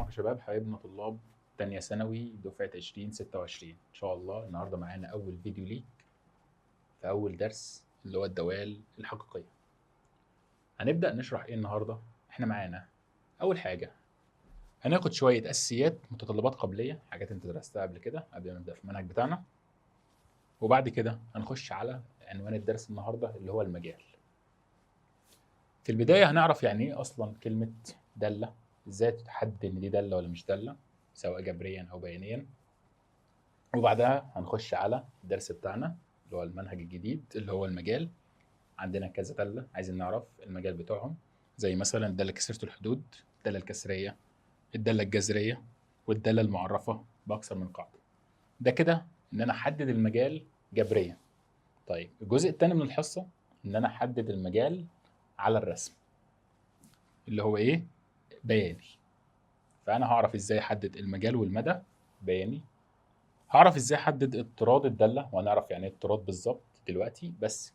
معاكم شباب حبايبنا طلاب تانية ثانوي دفعة 2026. إن شاء الله النهاردة معانا أول فيديو ليك في أول درس اللي هو الدوال الحقيقية. هنبدأ نشرح إيه النهاردة؟ إحنا معانا أول حاجة هناخد شوية أساسيات متطلبات قبلية، حاجات أنت درستها قبل كده قبل ما نبدأ في المنهج بتاعنا، وبعد كده هنخش على عنوان الدرس النهاردة اللي هو المجال. في البداية هنعرف يعني إيه أصلا كلمة دالة، ازاي تحدد ان دي داله ولا مش داله سواء جبريا او بيانيا، وبعدها هنخش على الدرس بتاعنا اللي هو المنهج الجديد اللي هو المجال. عندنا كذا داله عايزين نعرف المجال بتاعهم، زي مثلا الدالة كسرة الحدود، الدالة الكسريه، الدالة الجذرية، والداله المعرفة باكثر من قاعدة. ده كده ان انا احدد المجال جبريا. طيب الجزء الثاني من الحصة ان انا احدد المجال على الرسم اللي هو ايه؟ بياني. فانا هعرف ازاي احدد المجال والمدى بياني، هعرف ازاي احدد اضطراد الدالة، وهنعرف يعني ايه اضطراد بالظبط دلوقتي. بس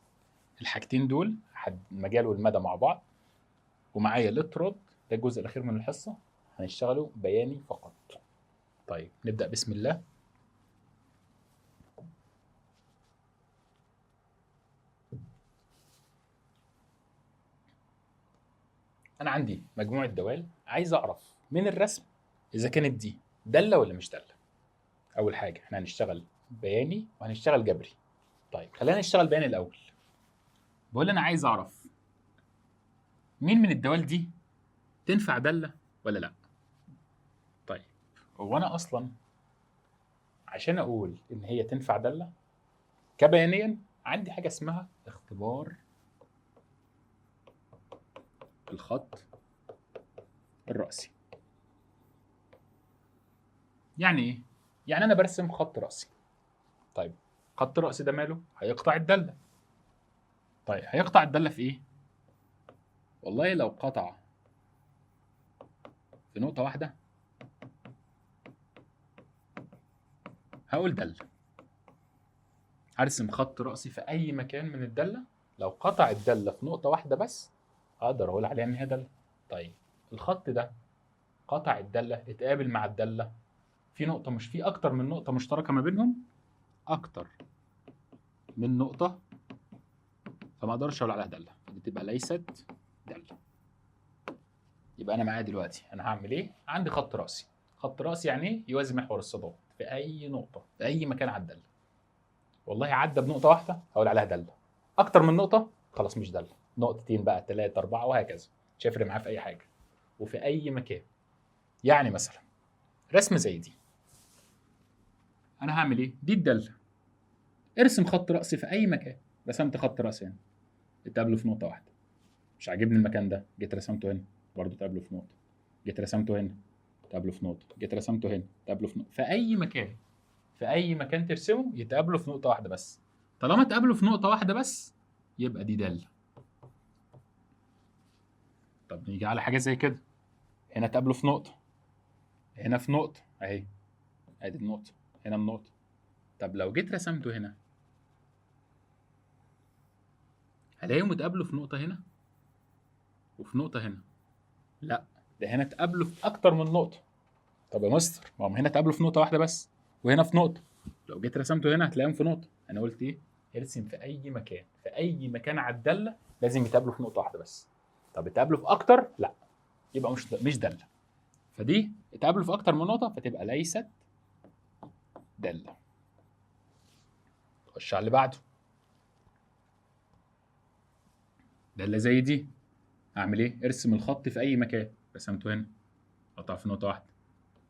الحاجتين دول المجال والمدى مع بعض، ومعايا الاضطراد ده الجزء الاخير من الحصة هنشتغله بياني فقط. طيب نبدا بسم الله. انا عندي مجموعة دوال عايز اعرف من الرسم اذا كانت دي داله ولا مش داله. اول حاجة احنا هنشتغل بياني وهنشتغل جبري. طيب خلينا نشتغل بياني الاول. بقول انا عايز اعرف مين من الدوال دي تنفع داله ولا لا. طيب هو انا اصلا عشان اقول ان هي تنفع داله كبيانيا عندي حاجة اسمها اختبار الخط الرأسي. يعني ايه؟ يعني انا برسم خط رأسي. طيب خط الرأسي ده ماله؟ هيقطع الدالة. طيب هيقطع الدالة في ايه؟ والله لو قطع في نقطة واحدة هقول دالة. هرسم خط رأسي في اي مكان من الدالة، لو قطع الدالة في نقطة واحدة بس اقدر اقول عليها ان هي داله. طيب الخط ده قطع الدالة، اتقابل مع الدالة في نقطة، مش في اكتر من نقطة مشتركة ما بينهم، اكتر من نقطة، فما اقدرش اقول عليها داله، دي تبقى ليست داله. يبقى انا معايا دلوقتي انا هعمل ايه؟ عندي خط راسي. خط راسي يعني ايه؟ يوازي محور الصادات في اي نقطة في اي مكان على الدالة. والله عدى بنقطة واحدة هقول عليها داله، اكتر من نقطة خلاص مش داله، نقطتين بقى، 3 4 وهكذا، مش هيفرق معاه في اي حاجة وفي اي مكان. يعني مثلا رسمه زي دي انا هعمل ايه؟ دي الدالة، ارسم خط راسي في اي مكان. رسمت خط راسي هنا، اتقابلوا في نقطة واحدة، مش عاجبني المكان ده، جيت رسمته هنا برضه اتقابلوا في نقطة، جيت رسمته هنا اتقابلوا في نقطة، جيت رسمته هنا اتقابلوا في نقطة. في اي مكان، في اي مكان ترسمه يتقابلوا في نقطة واحدة بس. طالما اتقابلوا في نقطة واحدة بس يبقى دي داله. طب نيجي على حاجة زي كده، هنا تقابله في نقطة، هنا في نقطة، اهي ادي النقطة، هنا النقطة. طب لو جيت رسمته هنا هلاقيهم اتقابلوا في نقطة هنا وفي نقطة هنا، لا ده هنا اتقابلوا في اكتر من نقطة. طب يا مستر ما هم هنا اتقابلوا في نقطة واحدة بس وهنا في نقطة، لو جيت رسمته هنا هتلاقيهم في نقطة. انا قلت ايه؟ ارسم في اي مكان، في اي مكان على الدالة لازم يتقابلوا في نقطة واحدة بس. طب اتقابلوا في اكتر؟ لا، يبقى مش داله. فدي اتقابلوا في اكتر من نقطة فتبقى ليست داله. خش على اللي بعده، داله زي دي اعمل ايه؟ ارسم الخط في اي مكان. رسمته هنا قطع في نقطة واحدة،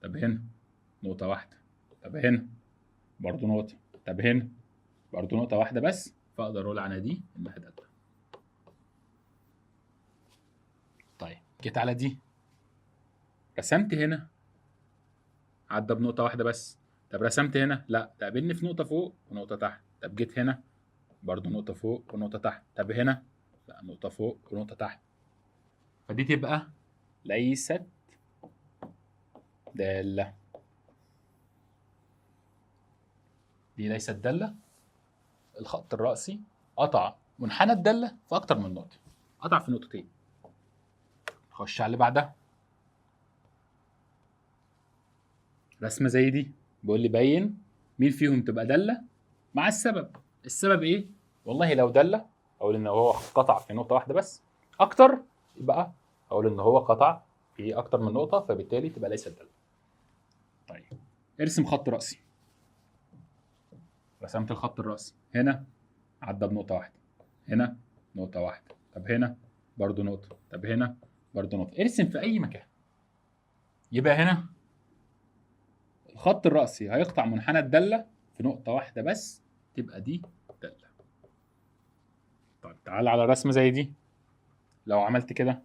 طب هنا نقطة واحدة، طب هنا برضه نقطة، طب هنا برضه نقطة واحدة بس، فاقدر اقول على دي انها داله. طيب جيت على دي رسمت هنا عدى بنقطة واحدة بس، طب رسمت هنا لا تقابلني في نقطة فوق ونقطة تحت، طب جيت هنا برضو نقطة فوق ونقطة تحت، طب هنا لا نقطة فوق ونقطة تحت، فدي تبقى ليست دالة. دي ليست دالة. الخط الرأسي قطع منحنى الدالة في أكتر من نقطة، قطع في نقطتين. خش على اللي بعدها. رسمه زي دي بيقول لي بين مين فيهم تبقى داله مع السبب. السبب ايه؟ والله لو داله اقول ان هو قطع في نقطة واحدة بس، اكتر يبقى اقول ان هو قطع في اكتر من نقطة، فبالتالي تبقى ليست داله. طيب ارسم خط راسي. رسمت الخط الراسي، هنا عدى بنقطة واحدة، هنا نقطة واحدة، طب هنا برضو نقطة، طب هنا برضو نقطة. ارسم في اي مكان. يبقى هنا الخط الرأسي هيقطع منحنى الدالة في نقطة واحدة بس، تبقى دي دالة. طيب تعال على رسمة زي دي، لو عملت كده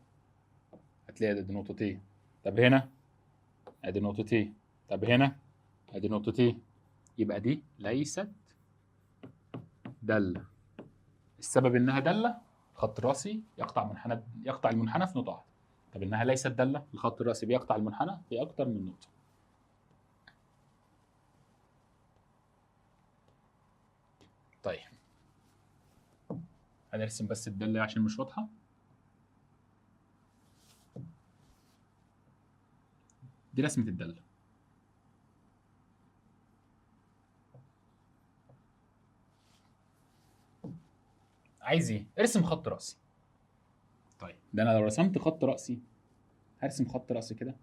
هتلاقي دي نقطتين، طب هنا ادي نقطتين، طب هنا ادي نقطتين، يبقى دي ليست دالة. السبب انها دالة، الخط الرأسي يقطع المنحنى في نقطة واحدة. طب انها ليست دالة، الخط الرأسي بيقطع المنحنى في اكتر من نقطة. طيب هنرسم بس الدالة عشان مش واضحة. دي رسمة الدالة. عايز ايه؟ ارسم خط رأسي. طيب ده انا لو رسمت خط رأسي هرسم خط رأسي كده،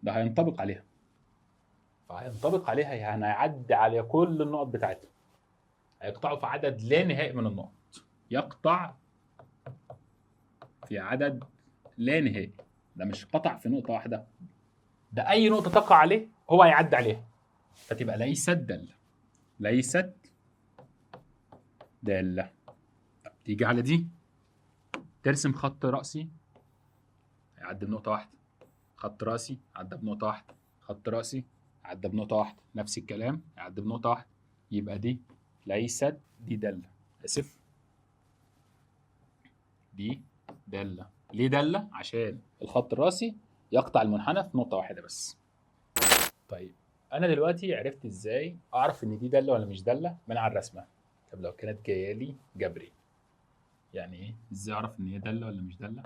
ده هينطبق عليها، فهينطبق عليها يعني هيعدي على كل النقط بتاعتها، هيقطعوا في عدد لا نهائي من النقط، يقطع في عدد لا نهائي. ده مش قطع في نقطة واحدة، ده أي نقطة تقع عليه هو هيعدي عليها، فتبقى ليست دالة. ليست دالة. طب تيجي على دي ترسم خط رأسي هيعدي بنقطة واحدة، خط رأسي عدى بنقطة واحدة، خط رأسي عدى بنقطة واحدة، نفس الكلام عدى بنقطة واحدة، يبقى دي ليست دي دالة. آسف، دي دالة. ليه دالة؟ عشان الخط الرأسي يقطع المنحنى في نقطة واحدة بس. طيب أنا دلوقتي عرفت إزاي أعرف إن دي دالة ولا مش دالة من على الرسمة. طب لو كانت جاية لي جبري، يعني إيه؟ إزاي أعرف إن هي دالة ولا مش دالة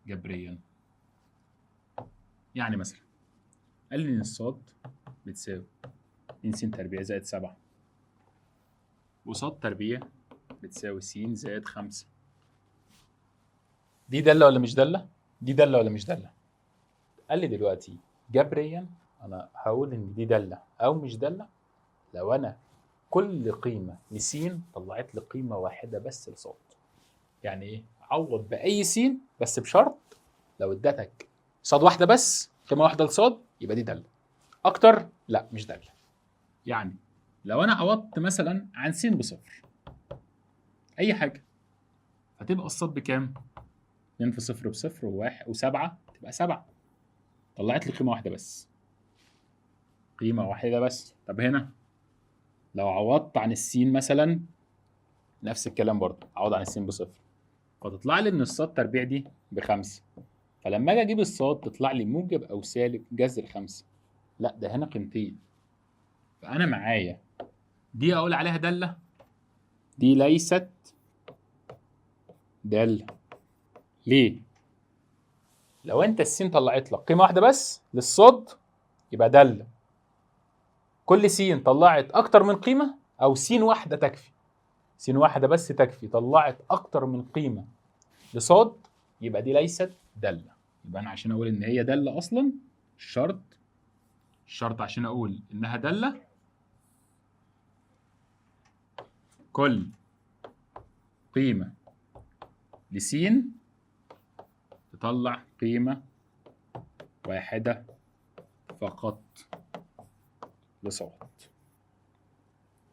جبريا؟ يعني مثلا قال لي إن الصاد بتساوي 2 س تربيع زائد 7، وصاد تربيع بتساوي س زائد 5. دي دالة ولا مش دالة؟ دي دالة ولا مش دالة؟ قال لي دلوقتي جبريا أنا هقول إن دي دالة أو مش دالة لو أنا كل قيمة لس طلعت لي قيمة واحدة بس لصاد. يعني إيه؟ عوض بأي س بس بشرط لو ادتك صاد واحدة بس، قيمة واحدة لصاد، يبقى دي دالة. أكتر؟ لا مش دالة. يعني لو أنا عوضت مثلا عن س بصفر أي حاجة، هتبقى الصاد بكام؟ 2 في 0 بصفر و1 و7 تبقى 7. طلعت لي قيمة واحدة بس، قيمة واحدة بس. طب هنا لو عوضت عن السين مثلا نفس الكلام برضه، عوض عن السين بصفر، فتطلع لي ان الصاد تربيع دي ب5، فلما اجي اجيب الصاد تطلع لي موجب او سالب جذر 5. لا ده هنا قيمتين، فانا معايا دي اقول عليها دالة، دي ليست دالة. ليه؟ لو انت السين طلعت لك قيمة واحدة بس للصاد يبقى دالة. كل س طلعت اكتر من قيمة، او س واحدة تكفي، س واحدة بس تكفي، طلعت اكتر من قيمة لصاد يبقى دي ليست دالة. يبقى انا عشان اقول ان هي دالة اصلا، الشرط عشان اقول انها دالة كل قيمة لس تطلع قيمة واحدة فقط لصاد.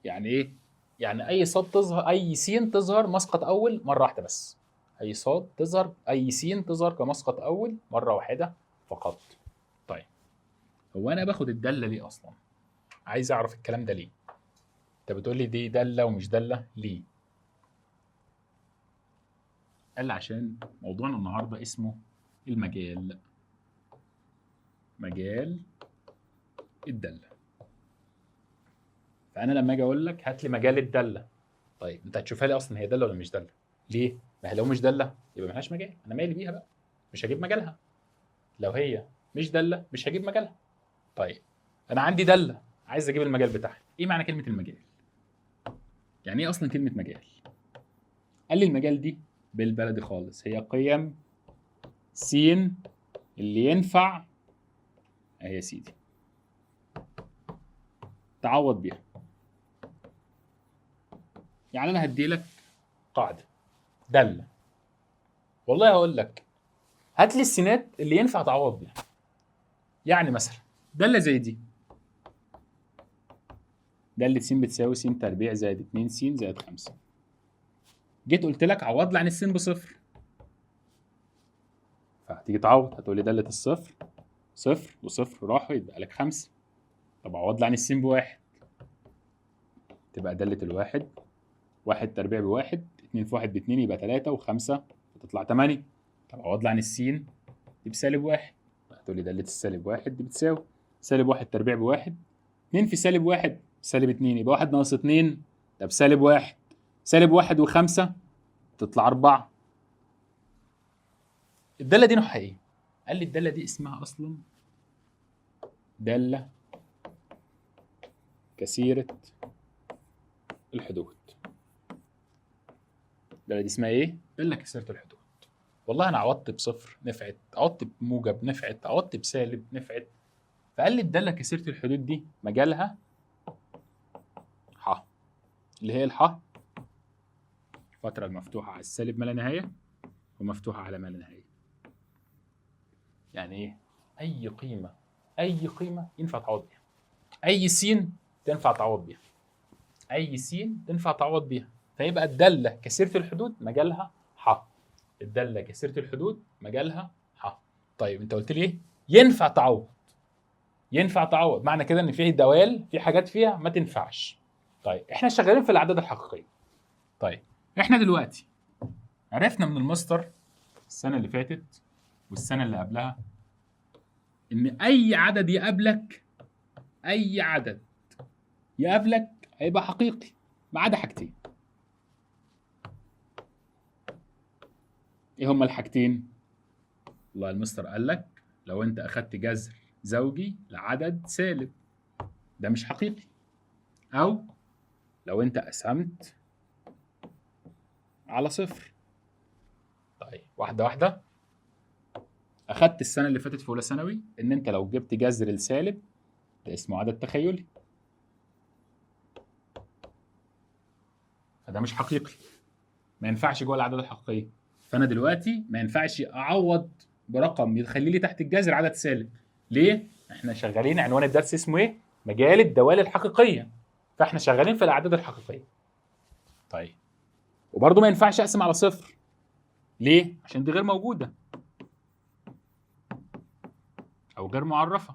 يعني ايه؟ يعني اي صاد تظهر، اي س تظهر مسقط اول مرة واحدة بس، اي صاد تظهر، اي س تظهر كمسقط اول مرة واحدة فقط. طيب هو انا باخد الدالة ليه اصلا؟ عايز اعرف الكلام ده ليه؟ انت بتقول لي دي دالة ومش دالة ليه؟ قال لي عشان موضوعنا النهارده اسمه المجال، مجال الدالة. فانا لما اجي اقول لك هات لي مجال الدالة، طيب انت هتشوفها لي اصلا هي داله ولا مش داله؟ ليه؟ ما هي لو مش داله يبقى ملهاش مجال، انا مالي بيها بقى، مش هجيب مجالها. لو هي مش داله مش هجيب مجالها. طيب انا عندي داله عايز اجيب المجال بتاعها. ايه معنى كلمة المجال؟ يعني ايه اصلا كلمة مجال؟ قال لي المجال دي بالبلدي خالص هي قيم س اللي ينفع اهي يا سيدي تعوض بيها. يعني انا هدي لك قاعدة داله، والله هقول لك هات لي السينات اللي ينفع تعوض بيها. يعني مثلا داله زي دي، داله س بتساوي س تربيع زائد 2 س زائد 5. جيت قلت لك عوض لي عن السين بصفر، فهتيجي تعوض هتقول لي داله الصفر صفر وصفر راحوا يبقى لك 5. طب عوض لي عن السين بواحد، تبقى داله الواحد 1 تربيع بواحد، 2 في 1 ب2 يبقى 3، و5 هتطلع 8. طب عوض لي عن السين دي بسالب 1، هتقول لي داله السالب 1 دي بتساوي سالب 1 تربيع بواحد، 2 في سالب 1 سالب 2 يبقى 1 ناقص 2 ده بسالب 1، سالب 1 و5 تطلع 4. الدالة دي نوعها ايه؟ قال لي الدالة دي اسمها اصلا داله كثيرة الحدود. الدالة دي اسمها ايه؟ داله كثيرة الحدود. والله انا عوضت بصفر نفعت، عوضت بموجب نفعت، عوضت بسالب نفعت. فقال لي الدالة كثيرة الحدود دي مجالها ح، اللي هي الح الفترة المفتوحة على السالب ما لا نهاية ومفتوحه على ما لا نهاية. يعني ايه؟ اي قيمة، اي قيمة ينفع تعوض بيها، اي س تنفع تعوض بيها، اي س تنفع تعوض بيها. فيبقى الدالة كثيرة الحدود مجالها ح. الدالة كثيرة الحدود مجالها ح. طيب انت قلت لي ايه؟ ينفع تعوض. ينفع تعوض، معنى كده ان فيه دوال، في حاجات فيها ما تنفعش. طيب احنا شغالين في الاعداد الحقيقية. طيب احنا دلوقتي عرفنا من المستر السنة اللي فاتت والسنة اللي قبلها ان اي عدد يقابلك، اي عدد يقابلك هيبقى حقيقي ما عدا حاجتين. ايه هما الحاجتين؟ والله المستر قال لك لو انت اخدت جذر زوجي لعدد سالب ده مش حقيقي، او لو انت قسمت على صفر. طيب واحدة واحدة. اخدت السنة اللي فاتت في اولى ثانوي ان انت لو جبت جذر السالب ده اسمه عدد تخيلي، فده مش حقيقي، ما ينفعش جوه الاعداد الحقيقية. فانا دلوقتي ما ينفعش اعوض برقم يخلي لي تحت الجذر عدد سالب. ليه؟ احنا شغالين عنوان الدرس اسمه ايه؟ مجال الدوال الحقيقية، فاحنا شغالين في الاعداد الحقيقية. طيب وبرضه ما ينفعش اقسم على صفر. ليه؟ عشان دي غير موجودة او غير معرفة.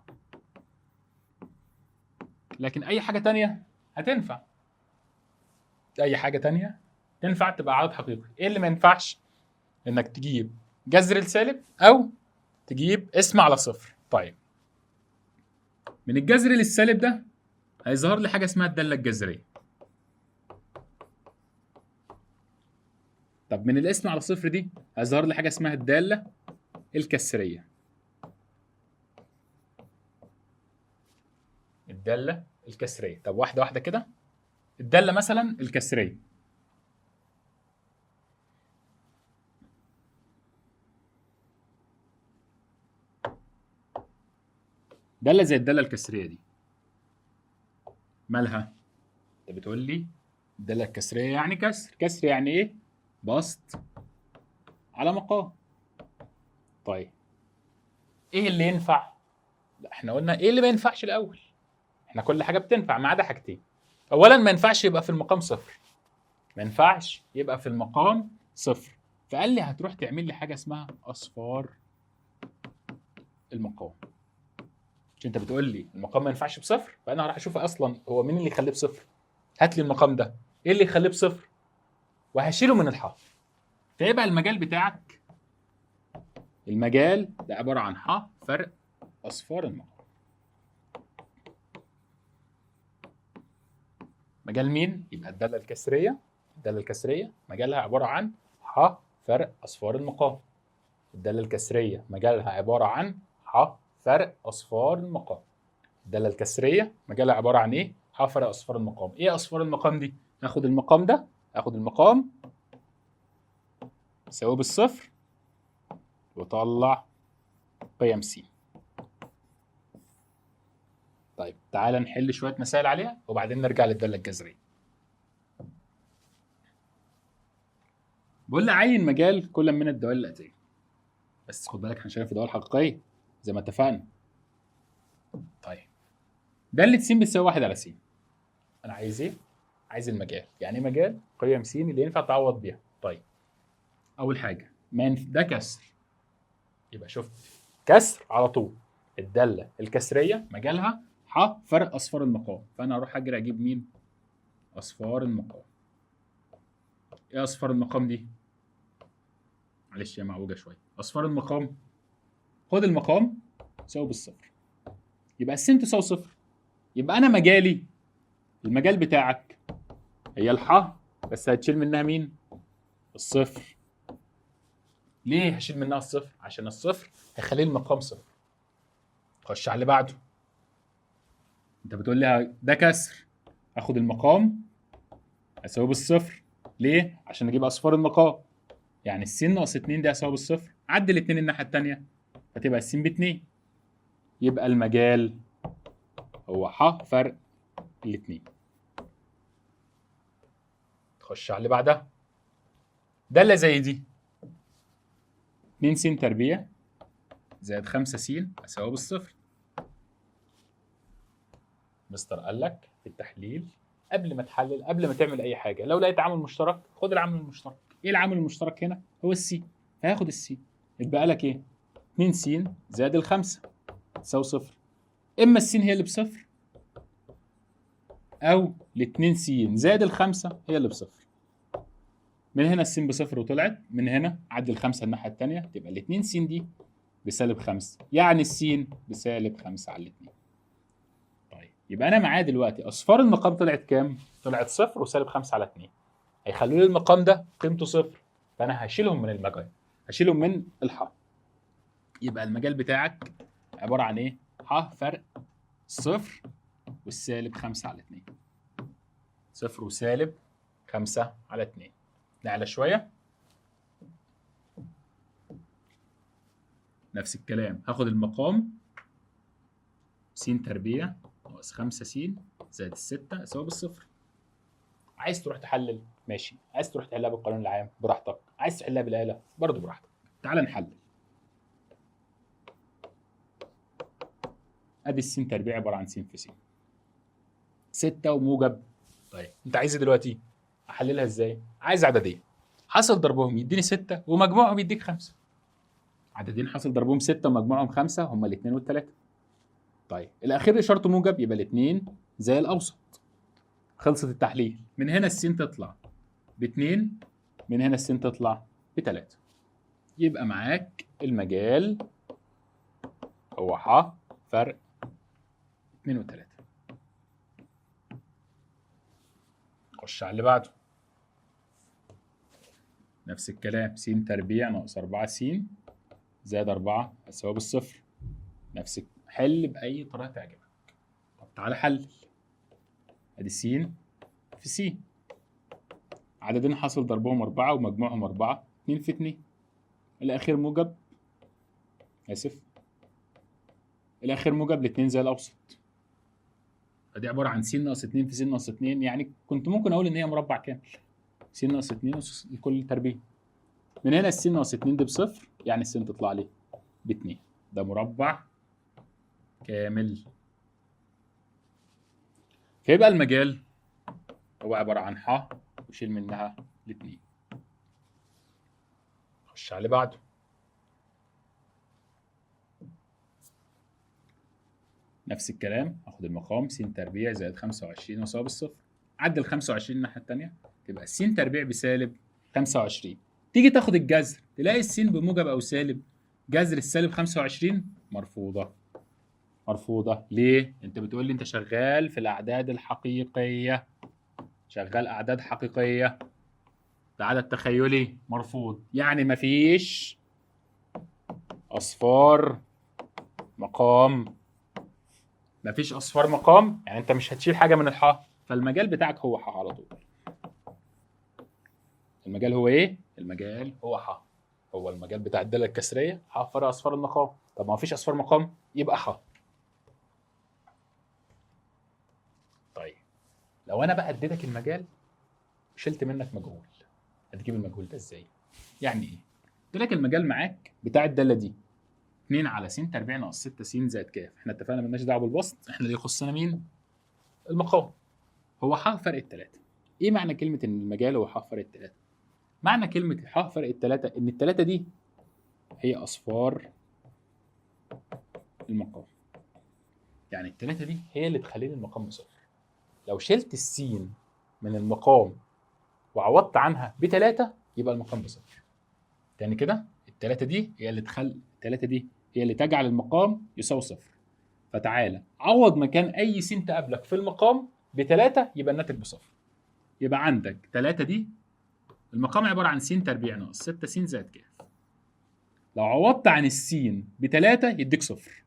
لكن اي حاجة تانية هتنفع، اي حاجة تانية تنفع تبقى عدد حقيقي. ايه اللي ما ينفعش؟ انك تجيب جذر السالب او تجيب اسم على صفر. طيب من الجذر للسالب ده هيظهر لي حاجة اسمها الدالة الجذرية. طب من الاسم على صفر دي هيظهر لي حاجة اسمها الدالة الكسريه. الدالة الكسريه. طب واحدة واحدة كده. الدالة مثلا الكسريه، داله زي الدالة الكسريه دي مالها؟ انت بتقول لي الدالة الكسريه يعني كسر، كسر يعني ايه؟ بسط على مقام. طيب ايه اللي ينفع؟ لا احنا قلنا ايه اللي ما ينفعش الاول. احنا كل حاجة بتنفع ما عدا حاجتين. اولا ما ينفعش يبقى في المقام صفر، ما ينفعش يبقى في المقام صفر. فقال لي هتروح تعمل لي حاجة اسمها اصفار المقام. مش انت بتقول لي المقام ما ينفعش بصفر؟ فانا هروح اشوف اصلا هو مين اللي يخليه بصفر. هات لي المقام ده، ايه اللي يخليه بصفر؟ وهشيله من الح. فيبقى المجال بتاعك، المجال ده عبارة عن ح فرق اصفار المقام. مجال مين؟ يبقى الدالة الكسريه، الدالة الكسريه مجالها عبارة عن ح فرق اصفار المقام. الدالة الكسريه مجالها عبارة عن ح فرق اصفار المقام. الدالة الكسريه مجالها عبارة عن ايه؟ ح فرق اصفار المقام. ايه اصفار المقام دي؟ هاخد المقام ده، هاخد المقام يساوي بالصفر وطلع قيم س. طيب تعالى نحل شوية مسائل عليها وبعدين نرجع للداله الجذرية. بقول لي عين مجال كل من الدوال الاتية. بس خد بالك احنا شغالين في دوال حقيقية زي ما اتفقنا. طيب داله س بتساوي 1 على س. انا عايز ايه؟ عايز المجال. يعني ايه مجال؟ قيم س اللي ينفع تعوض بيها. طيب اول حاجة ما ده كسر، يبقى شفت كسر على طول. الدالة الكسريه مجالها ح فرق اصفار المقام، فانا هروح اجري اجيب مين؟ اصفار المقام. ايه اصفار المقام دي؟ معلش يا معوجة شوية. اصفار المقام، خد المقام تساوي بالصفر، يبقى الس تساوي صفر. يبقى انا مجالي، المجال بتاعك هي الح، بس هتشيل منها مين؟ الصفر. ليه هشيل منها الصفر؟ عشان الصفر هيخلي المقام صفر. خش على اللي بعده. انت بتقول لي ده كسر، اخد المقام اساويه بالصفر. ليه؟ عشان اجيب اصفار المقام. يعني الس ناقص 2 دي اساوي بالصفر، عدل 2 الناحية الثانية فتبقى الس ب2. يبقى المجال هو ح فرق الاثنين. تخش على اللي بعدها. داله زي دي 2 س تربيع زائد 5 س اساوي بالصفر. مستر قال لك في التحليل قبل ما تحلل، قبل ما تعمل اي حاجة، لو لقيت عامل مشترك خد العامل المشترك. ايه العامل المشترك هنا؟ هو السي، فهاخد السي. اتبقى لك ايه؟ 2 س زائد الخمسة تساوي صفر. اما السين هي اللي بصفر، او ال2 س زائد الخمسة هي اللي بصفر. من هنا السين بصفر وطلعت، من هنا عدل 5 الناحية الثانية تبقى ال2 س دي بسالب 5، يعني السين بسالب 5 على 2. طيب يبقى انا معايا دلوقتي اصفار المقام طلعت كام؟ طلعت صفر وسالب 5 على 2. هيخلوا لي المقام ده قيمته صفر، فانا هشيلهم من المجال، هشيلهم من الح. يبقى المجال بتاعك عبارة عن ايه؟ ح فرق صفر والسالب 5 على 2. صفر وسالب 5 على 2. نعلى شوية. نفس الكلام، هاخد المقام س تربيع ناقص 5 س زائد 6 يساوي بالصفر. عايز تروح تحلل ماشي، عايز تروح تحلها بالقانون العام براحتك، عايز تحلها بالآلة برضه براحتك. تعال نحلل. ادي الس تربيع عبارة عن س في س 6 وموجب. طيب انت عايز ايه دلوقتي؟ احللها ازاي؟ عايز عددين حصل ضربهم يديني 6 ومجموعهم يديك 5. عددين حصل ضربهم 6 ومجموعهم 5 هما الاثنين والثلاثة. طيب الاخير اشارته موجب، يبقى الاثنين زي الاوسط. خلصت التحليل. من هنا السين تطلع ب2، من هنا السين تطلع ب3. يبقى معاك المجال هو ح فرق 2 و3. خش على اللي بعده. نفس الكلام، س تربيع ناقص 4 س زائد 4 هتساوي بالصفر. نفس حل بأي طريقة تعجبك. طب تعالى حلل. ادي س في س، عددين حصل ضربهم 4 ومجموعهم 4، 2 في 2. الأخير موجب، آسف، الأخير موجب، الاتنين زي الأوسط. فدي عبارة عن س ناقص 2 في س ناقص 2، يعني كنت ممكن أقول إن هي مربع كامل. س ناقص 2 لكل تربيع. من هنا الس ناقص 2 دي بصفر، يعني الس تطلع لي ب2. ده مربع كامل. فيبقى المجال هو عبارة عن ح وشيل منها الاثنين. خش على اللي بعده. نفس الكلام، هاخد المقام س تربيع زائد 25 وساوي بالصفر. عدل 25 الناحية التانية تبقى س تربيع بسالب 25. تيجي تاخد الجذر تلاقي السين بموجب او سالب، جذر السالب 25 مرفوضة. مرفوضة ليه؟ انت بتقول لي انت شغال في الاعداد الحقيقية، شغال اعداد حقيقية، ده عدد تخيلي مرفوض، يعني مفيش اصفار مقام. مفيش اصفار مقام، يعني انت مش هتشيل حاجة من الح، فالمجال بتاعك هو ح على طول. المجال هو ايه؟ المجال هو ح. هو المجال بتاع الدالة الكسريه ح فرق اصفار المقام. طب ما فيش اصفار مقام يبقى ح. طيب لو انا بقى اديتك المجال شلت منك مجهول، هتجيب المجهول ده ازاي؟ يعني ايه؟ قلت لك المجال معاك بتاع الدالة دي 2 على س تربيع ناقص 6 س زائد ك. احنا اتفقنا مالناش دعوه بالبسط، احنا اللي يخصنا مين؟ المقام. هو ح فرق الثلاثة. ايه معنى كلمة ان المجال هو ح فرق الثلاثة؟ معنى كلمة ح فرق الثلاثة ان الثلاثة دي هي اصفار المقام. يعني الثلاثة دي هي اللي تخليني المقام بصفر. لو شلت السين من المقام وعوضت عنها بثلاثة يبقى المقام بصفر. تاني كده، الثلاثة دي هي اللي تخلي الثلاثة دي هي اللي تجعل المقام يساوي صفر. فتعالى عوض مكان اي س تقابلك في المقام بثلاثة يبقى الناتج بصفر. يبقى عندك 3 دي المقام عبارة عن س تربيع ناقص 6 س زائد ك. لو عوضت عن السين بثلاثة يديك صفر،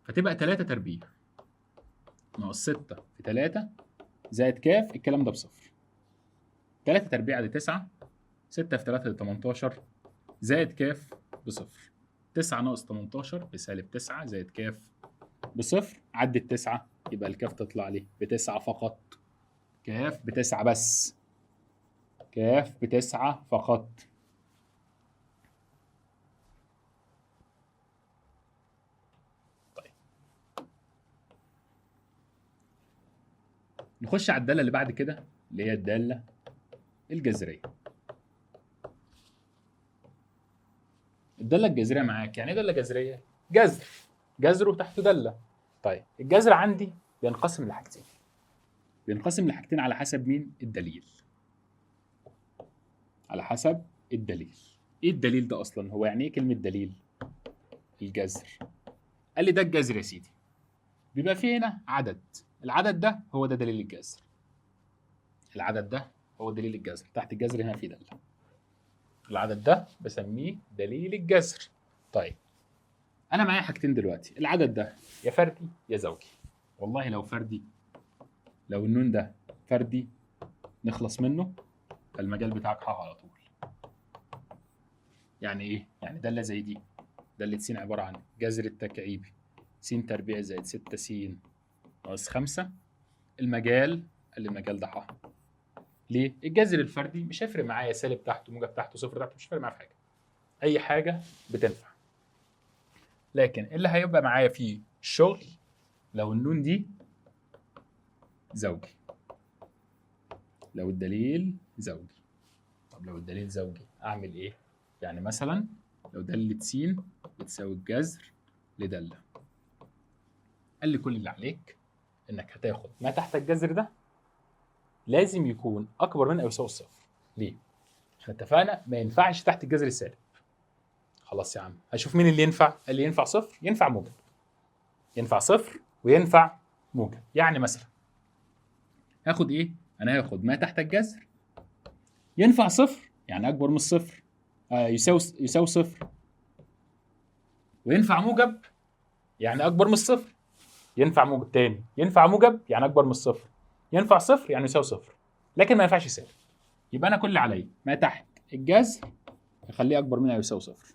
فتبقى 3 تربيع ناقص 6 في 3 زائد ك، الكلام ده بصفر. 3 تربيع دي 9، 6 في 3 دي 18 زائد ك بصفر. 9 ناقص 18 بسالب 9 زائد ك بصفر، عدت 9 يبقى الكاف تطلع لي ب9 فقط. كاف ب9 بس، كاف ب9 فقط. طيب نخش على الدالة اللي بعد كده اللي هي الدالة الجذرية. الدالة الجذرية معاك، يعني ايه دالة جذرية؟ جذر، جذره تحته دالة. طيب الجذر عندي بينقسم لحاجتين، بينقسم لحاجتين على حسب مين؟ الدليل. على حسب الدليل. ايه الدليل ده اصلا؟ هو يعني ايه كلمة دليل؟ الجذر. قال لي ده الجذر يا سيدي، بيبقى فيه هنا عدد، العدد ده هو ده دليل الجذر. العدد ده هو دليل الجذر، تحت الجذر هنا في دالة. العدد ده بسميه دليل الجذر. طيب انا معايا حاجتين دلوقتي، العدد ده يا فردي يا زوجي. والله لو فردي، لو النون ده فردي نخلص منه، فالمجال بتاعك ح على طول. يعني ايه؟ يعني داله زي دي، داله س عبارة عن جذر التكعيبي س تربيع زائد 6 س ناقص 5، المجال قال لي المجال ده ح. ليه؟ الجذر الفردي مش هيفرق معايا سالب تحته موجب تحته صفر تحته، مش هيفرق معايا في حاجة. اي حاجة بتنفع. لكن اللي هيبقى معايا فيه الشغل لو النون دي زوجي، لو الدليل زوجي. طب لو الدليل زوجي اعمل ايه؟ يعني مثلا لو دالة س بتساوي الجذر لدالة، قال لي كل اللي عليك انك هتاخد ما تحت الجذر ده لازم يكون اكبر من او يساوي الصفر. ليه؟ احنا اتفقنا ما ينفعش تحت الجذر السالب. خلاص يا عم هشوف مين اللي ينفع. اللي ينفع صفر، ينفع موجب، ينفع صفر وينفع موجب. يعني مثلا هاخد ايه؟ انا هاخد ما تحت الجذر ينفع صفر، يعني اكبر من الصفر، يساوي صفر، وينفع موجب يعني اكبر من الصفر، ينفع موجب تاني، ينفع موجب يعني اكبر من الصفر، ينفع صفر يعني يساوي صفر، لكن ما ينفعش سالب. يبقى انا كل اللي عليا ما تحت الجذر اخليه اكبر من او يساوي صفر،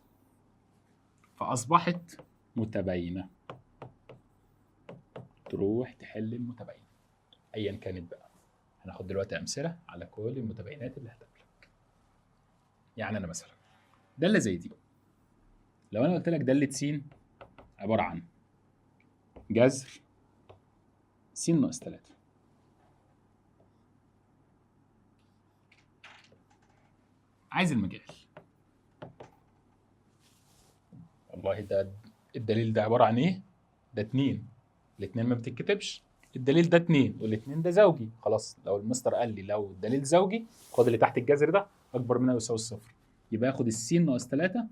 فاصبحت متباينة. تروح تحل المتباينة ايا كانت بقى. هناخد دلوقتي امثلة على كل المتباينات اللي هتقابلك. يعني انا مثلا داله زي دي، لو انا قلت لك داله س عبارة عن جذر س ناقص 3، عايز المجال. والله ده الدليل ده عبارة عن ايه؟ ده 2، الاثنين ما بتتكتبش، الدليل ده 2 والاثنين ده زوجي. خلاص لو المستر قال لي لو الدليل زوجي خد اللي تحت الجذر ده اكبر من او يساوي الصفر، يبقى اخد السين ناقص 3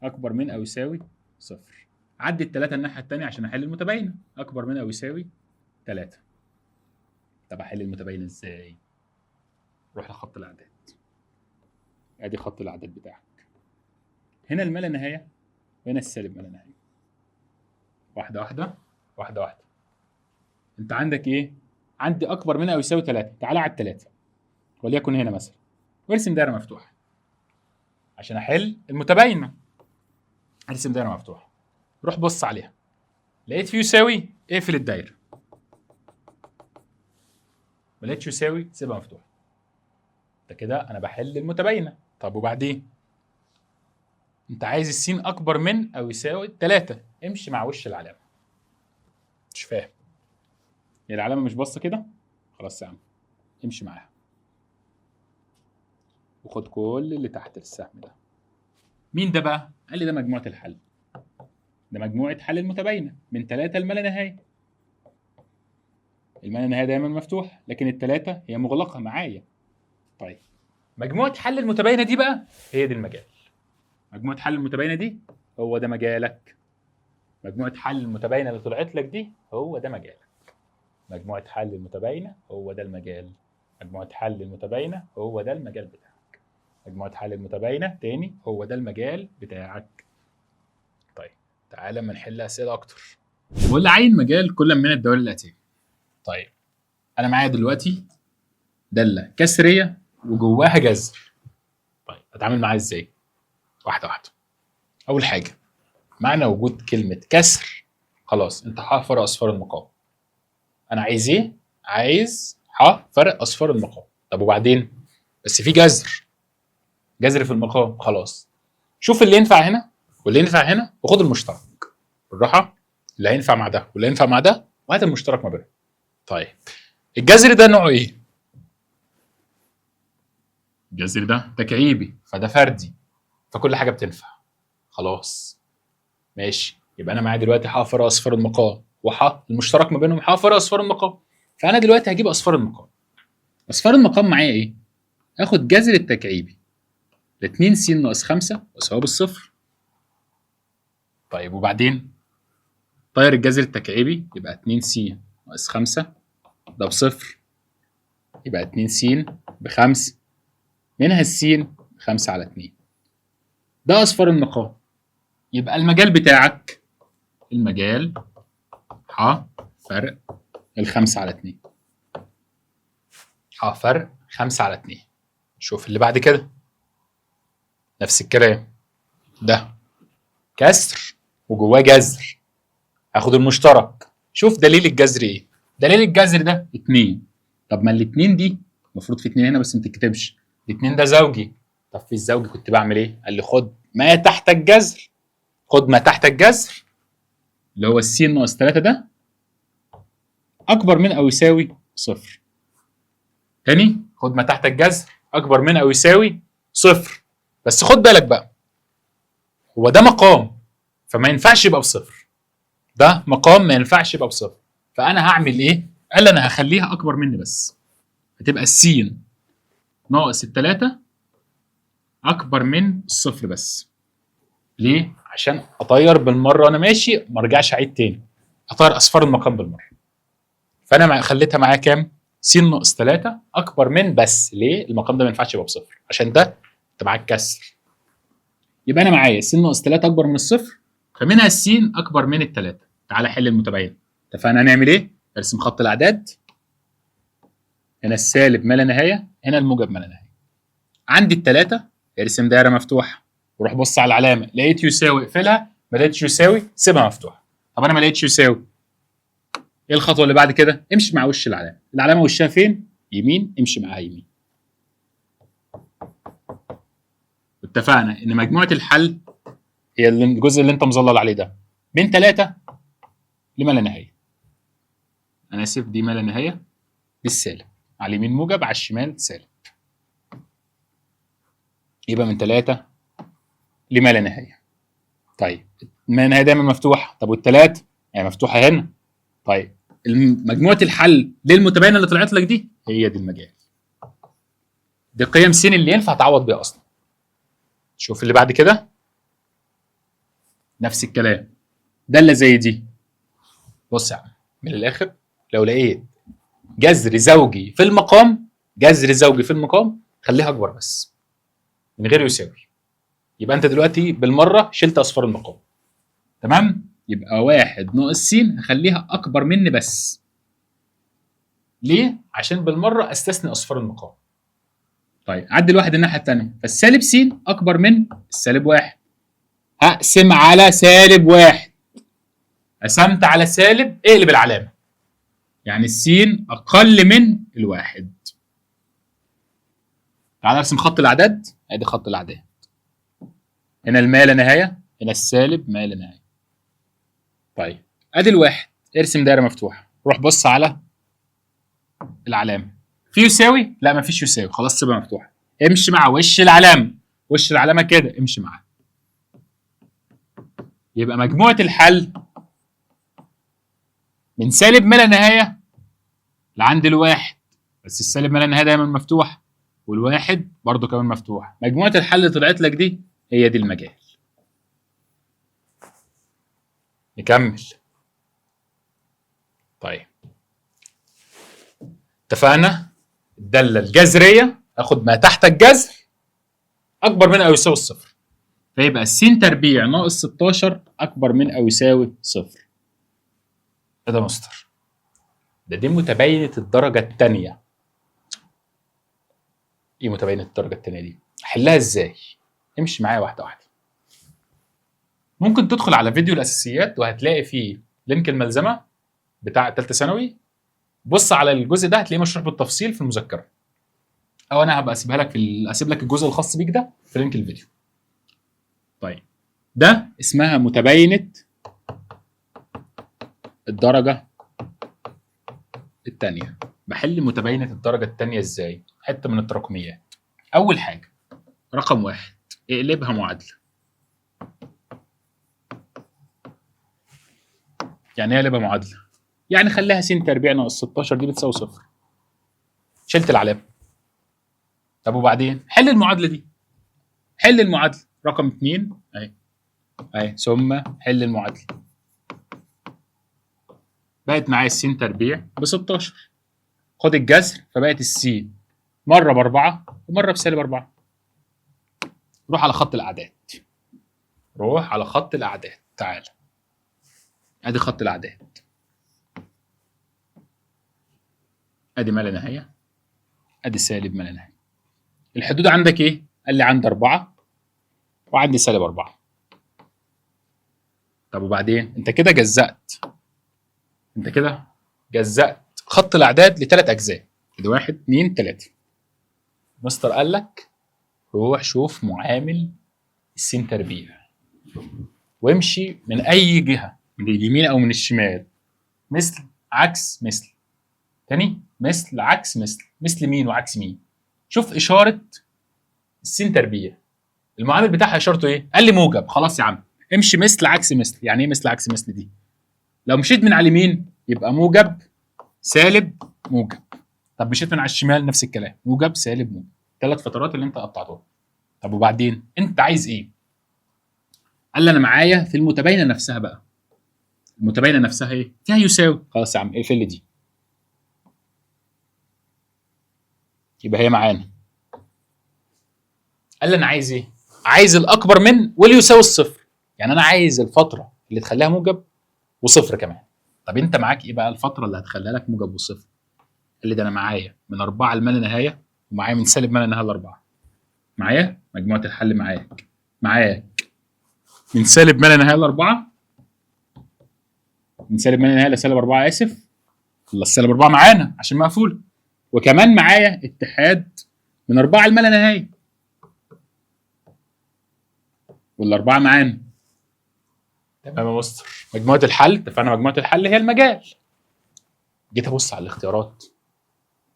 اكبر من او يساوي صفر. عدي الثلاثة الناحية الثانية عشان احل المتباينة، اكبر من او يساوي 3. طب احل المتباينة ازاي؟ روح لخط الاعداد. ادي خط الاعداد بتاعك. هنا الما لا نهاية وهنا السالب ما لا نهاية. واحدة واحدة واحدة واحدة. انت عندك ايه؟ عندي اكبر من او يساوي 3، تعالى على ال3 وليكن هنا مثلا، وارسم دايرة مفتوحة عشان احل المتباينة. ارسم دايرة مفتوحة، روح بص عليها، لقيت فيه يساوي اقفل الدايرة، ما لقيتش يساوي سيبها مفتوحة. ده كده انا بحل المتباينة. طب وبعدين؟ انت عايز السين اكبر من او يساوي 3، امشي مع وش العلامة. مش فاهم هي العلامة مش باصة كده؟ خلاص يا عم امشي معاها وخد كل اللي تحت السهم ده. مين ده بقى؟ قال لي ده مجموعة الحل، ده مجموعة حل المتباينة من 3 لما لا نهاية. الما لا نهاية دايما مفتوح، لكن الثلاثة هي مغلقة معايا. طيب مجموعة حل المتباينة دي بقى هي دي المجال. مجموعة حل المتباينة دي هو ده مجالك. مجموعة حل المتباينة اللي طلعت لك دي هو ده مجالك. مجموعة حل المتباينة هو ده المجال. مجموعة حل المتباينة هو ده المجال بتاعك. مجموعة حل المتباينة تاني هو ده المجال بتاعك. طيب تعالى اما نحل أسئلة أكتر. بقول لي عين مجال كل من الدوال الآتية. طيب أنا معايا دلوقتي دالة كسرية وجواها جذر. طيب أتعامل معاها إزاي؟ واحدة واحدة. أول حاجة، معنى وجود كلمة كسر خلاص أنت ح فرق أصفار المقام. أنا عايز إيه؟ عايز ح فرق أصفار المقام. طب وبعدين؟ بس في جذر، جذر في المقام، خلاص شوف اللي ينفع هنا واللي ينفع هنا وخد المشترك بالراحة، اللي هينفع مع ده واللي هينفع مع ده وهات المشترك ما بينهم. طيب الجذر ده نوعه ايه؟ الجذر ده تكعيبي، فده فردي، فكل حاجة بتنفع. خلاص ماشي، يبقى انا معايا دلوقتي ح فرق اصفار المقام وح المشترك ما بينهم ح فرق اصفار المقام، فانا دلوقتي هجيب اصفار المقام. اصفار المقام معايا ايه؟ اخد جذر التكعيبي ل 2 س ناقص 5 واساويه بالصفر. طيب وبعدين طير الجذر التكعيبي يبقى 2 س ناقص 5 ده بصفر، يبقى 2 س ب5، منها السين 5 على 2. ده اصفار المقام. يبقى المجال بتاعك المجال ح فرق ال5 على 2، ح فرق 5 على 2. شوف اللي بعد كده نفس الكلام، ده كسر وجواه جذر، هاخد المشترك. شوف دليل الجذر ايه؟ دليل الجذر ده 2. طب ما الاتنين دي المفروض في 2 هنا بس ما تتكتبش، الاتنين ده زوجي. طب في الزوجي كنت بعمل ايه؟ قال لي خد ما تحت الجذر، خد ما تحت الجذر اللي هو السين ناقص 3 ده اكبر من او يساوي صفر. تاني خد ما تحت الجذر اكبر من او يساوي صفر. بس خد بالك بقى، هو ده مقام فما ينفعش يبقى بصفر، ده مقام ما ينفعش يبقى بصفر، فانا هعمل ايه؟ قال انا هخليها اكبر مني بس، هتبقى السين ناقص التلاتة اكبر من الصفر بس. ليه؟ عشان اطير بالمرة وانا ماشي ما ارجعش اعيد تاني، اطير اصفار المقام بالمرة. فانا خليتها معايا كام؟ س ناقص 3 اكبر من بس. ليه؟ المقام ده ما ينفعش يبقى بصفر عشان ده انت معاك كسر. يبقى انا معايا س ناقص 3 اكبر من الصفر، فمنها السين اكبر من التلاتة. تعالى حل المتباين. اتفقنا هنعمل ايه؟ ارسم خط الاعداد، هنا السالب ما لا نهاية، هنا الموجب ما لا نهاية. عندي التلاتة، ارسم دايرة مفتوحة وروح بص على العلامة، لقيت يساوي اقفلها، ما لقيتش يساوي سيبها مفتوحة. طب انا ما لقيتش يساوي، ايه الخطوة اللي بعد كده؟ امشي مع وش العلامة، العلامة وشها فين؟ يمين، امشي معاها يمين. اتفقنا ان مجموعة الحل هي الجزء اللي انت مظلل عليه ده من 3 لما لا نهاية. انا اسف، دي ما لا نهاية بالسالب، على اليمين موجب على الشمال سالب، يبقى من 3 لما لا نهاية. طيب ما لا نهاية دايما مفتوحة، طب والثلاث يعني مفتوحة هنا. طيب مجموعة الحل للمتباينه اللي طلعت لك دي هي دي المجال، دي قيم س اللي ينفع تعوض بيها اصلا. شوف اللي بعد كده نفس الكلام، داله زي دي. بص يا عم من الاخر، لو لقيت جذر زوجي في المقام، جذر زوجي في المقام خليها اكبر بس من غير يساوي، يبقى انت دلوقتي بالمرة شلت اصفار المقام. تمام؟ يبقى 1 ناقص س هخليها اكبر مني بس. ليه؟ عشان بالمرة استثني اصفار المقام. طيب عدل 1 الناحية الثانية، فالسالب س اكبر من السالب 1. هقسم على سالب 1، قسمت على سالب، اقلب العلامة، يعني السين اقل من الواحد. تعال ارسم خط الاعداد، ادي خط الاعداد. هنا الما لا نهاية، هنا السالب ما لا نهاية. طيب ادي الواحد، ارسم دايرة مفتوحة، روح بص على العلامة، في يساوي؟ لا مفيش يساوي، خلاص سيبها مفتوحة. امشي مع وش العلامة، وش العلامة كده امشي معاه. يبقى مجموعة الحل من سالب ما لا نهاية لعند الواحد، بس السالب ما لا نهاية دايما مفتوح والواحد برضو كمان مفتوح. مجموعة الحل اللي طلعت لك دي هي دي المجال. نكمل. طيب اتفقنا الدالة الجذرية اخد ما تحت الجذر اكبر من او يساوي الصفر، فيبقى السين تربيع ناقص 16 اكبر من او يساوي صفر. ايه ده يا مستر؟ ده دي متباينة الدرجة الثانية. ايه متباينة الدرجة الثانية دي؟ احلها ازاي؟ امشي معايا واحدة واحدة. ممكن تدخل على فيديو الاساسيات وهتلاقي فيه link الملزمه بتاع ثالثة ثانوي، بص على الجزء ده هتلاقيه مشروح بالتفصيل في المذكرة، او انا هبقى اسيبها لك في اسيب لك الجزء الخاص بيك ده في link الفيديو. طيب ده اسمها متباينة الدرجة الثانية. بحل متباينة الدرجة الثانية ازاي؟ حتة من التراكميات. اول حاجة رقم 1 اقلبها معادلة. يعني ايه اقلبها معادلة؟ يعني خليها س تربيع ناقص 16 دي بتساوي صفر. شلت العلامة. طب وبعدين؟ حل المعادلة دي. حل المعادلة رقم 2 اهي اهي، ثم حل المعادلة. بقت معايا الس تربيع ب 16. خد الجذر فبقت الس مرة ب4 ومرة بسالب 4. روح على خط الاعداد. روح على خط الاعداد، تعالى. ادي خط الاعداد. ادي ما لا نهاية، ادي سالب ما لا نهاية. الحدود عندك ايه؟ قال لي عندي 4 وعندي سالب 4. طب وبعدين؟ انت كده جزأت. انت كده جزأت خط الاعداد لثلاث اجزاء. ادي 1 2 3. مستر قال لك روح شوف معامل السين تربيع وامشي من اي جهة، من اليمين او من الشمال، مثل عكس مثل. تاني مثل عكس مثل، مثل مين وعكس مين؟ شوف اشارة السين تربيع المعامل بتاعها اشارته ايه؟ قال لي موجب. خلاص يا عم امشي مثل عكس مثل. يعني ايه مثل عكس مثل دي؟ لو مشيت من على اليمين يبقى موجب سالب موجب. طب مشيت من على الشمال نفس الكلام، موجب سالب موجب. ثلاث فترات اللي انت قطعتهم. طب وبعدين انت عايز ايه؟ قال لي انا معايا في المتباينة نفسها بقى. المتباينة نفسها ايه؟ فيها يساوي. خلاص يا عم اقفل دي. يبقى هي معانا. قال لي انا عايز ايه؟ عايز الاكبر من واللي يساوي الصفر. يعني انا عايز الفترة اللي تخليها موجب وصفر كمان. طب انت معاك ايه بقى الفترة اللي هتخليها لك موجب وصفر؟ قال لي ده انا معايا من 4 لما لا نهاية ومعايا من سالب ما لا نهاية ل4. معايا مجموعة الحل معاك من سالب ما لا نهاية ل4، من سالب ما لا نهاية لسالب 4، اسف، السالب 4 معانا عشان مقفول، وكمان معايا اتحاد من 4 لما لا نهاية والاربعة معانا. تمام يا مستر. مجموعة الحل اتفقنا، مجموعة الحل هي المجال. جيت ابص على الاختيارات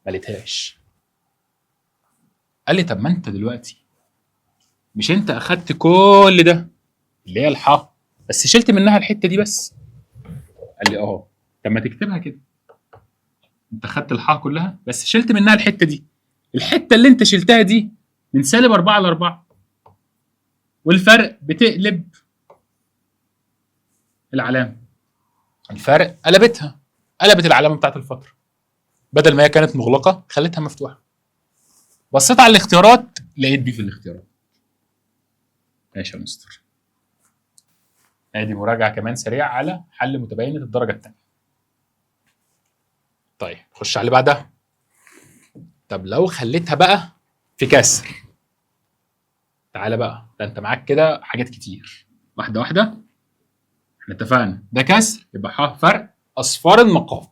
ما لقيتهاش. قال لي طب ما انت دلوقتي مش انت اخدت كل ده اللي هي الحق بس شلت منها الحتة دي بس؟ قال لي اه. طب ما تكتبها كده، انت خدت الحاء كلها بس شلت منها الحتة دي، الحتة اللي انت شلتها دي من سالب 4 ل 4، والفرق بتقلب العلامة. الفرق قلبتها، قلبت العلامة بتاعت الفترة، بدل ما هي كانت مغلقة خلتها مفتوحة. بصيت على الاختيارات لقيت دي في الاختيارات. ماشي يا مستر. ادي مراجعه كمان سريعة على حل متباينة الدرجة الثانية. طيب خش على اللي بعدها. طب لو خليتها بقى في كسر، تعالى بقى، ده انت معاك كده حاجات كتير، واحدة واحدة. احنا اتفقنا ده كسر يبقى ح فرق اصفار المقام،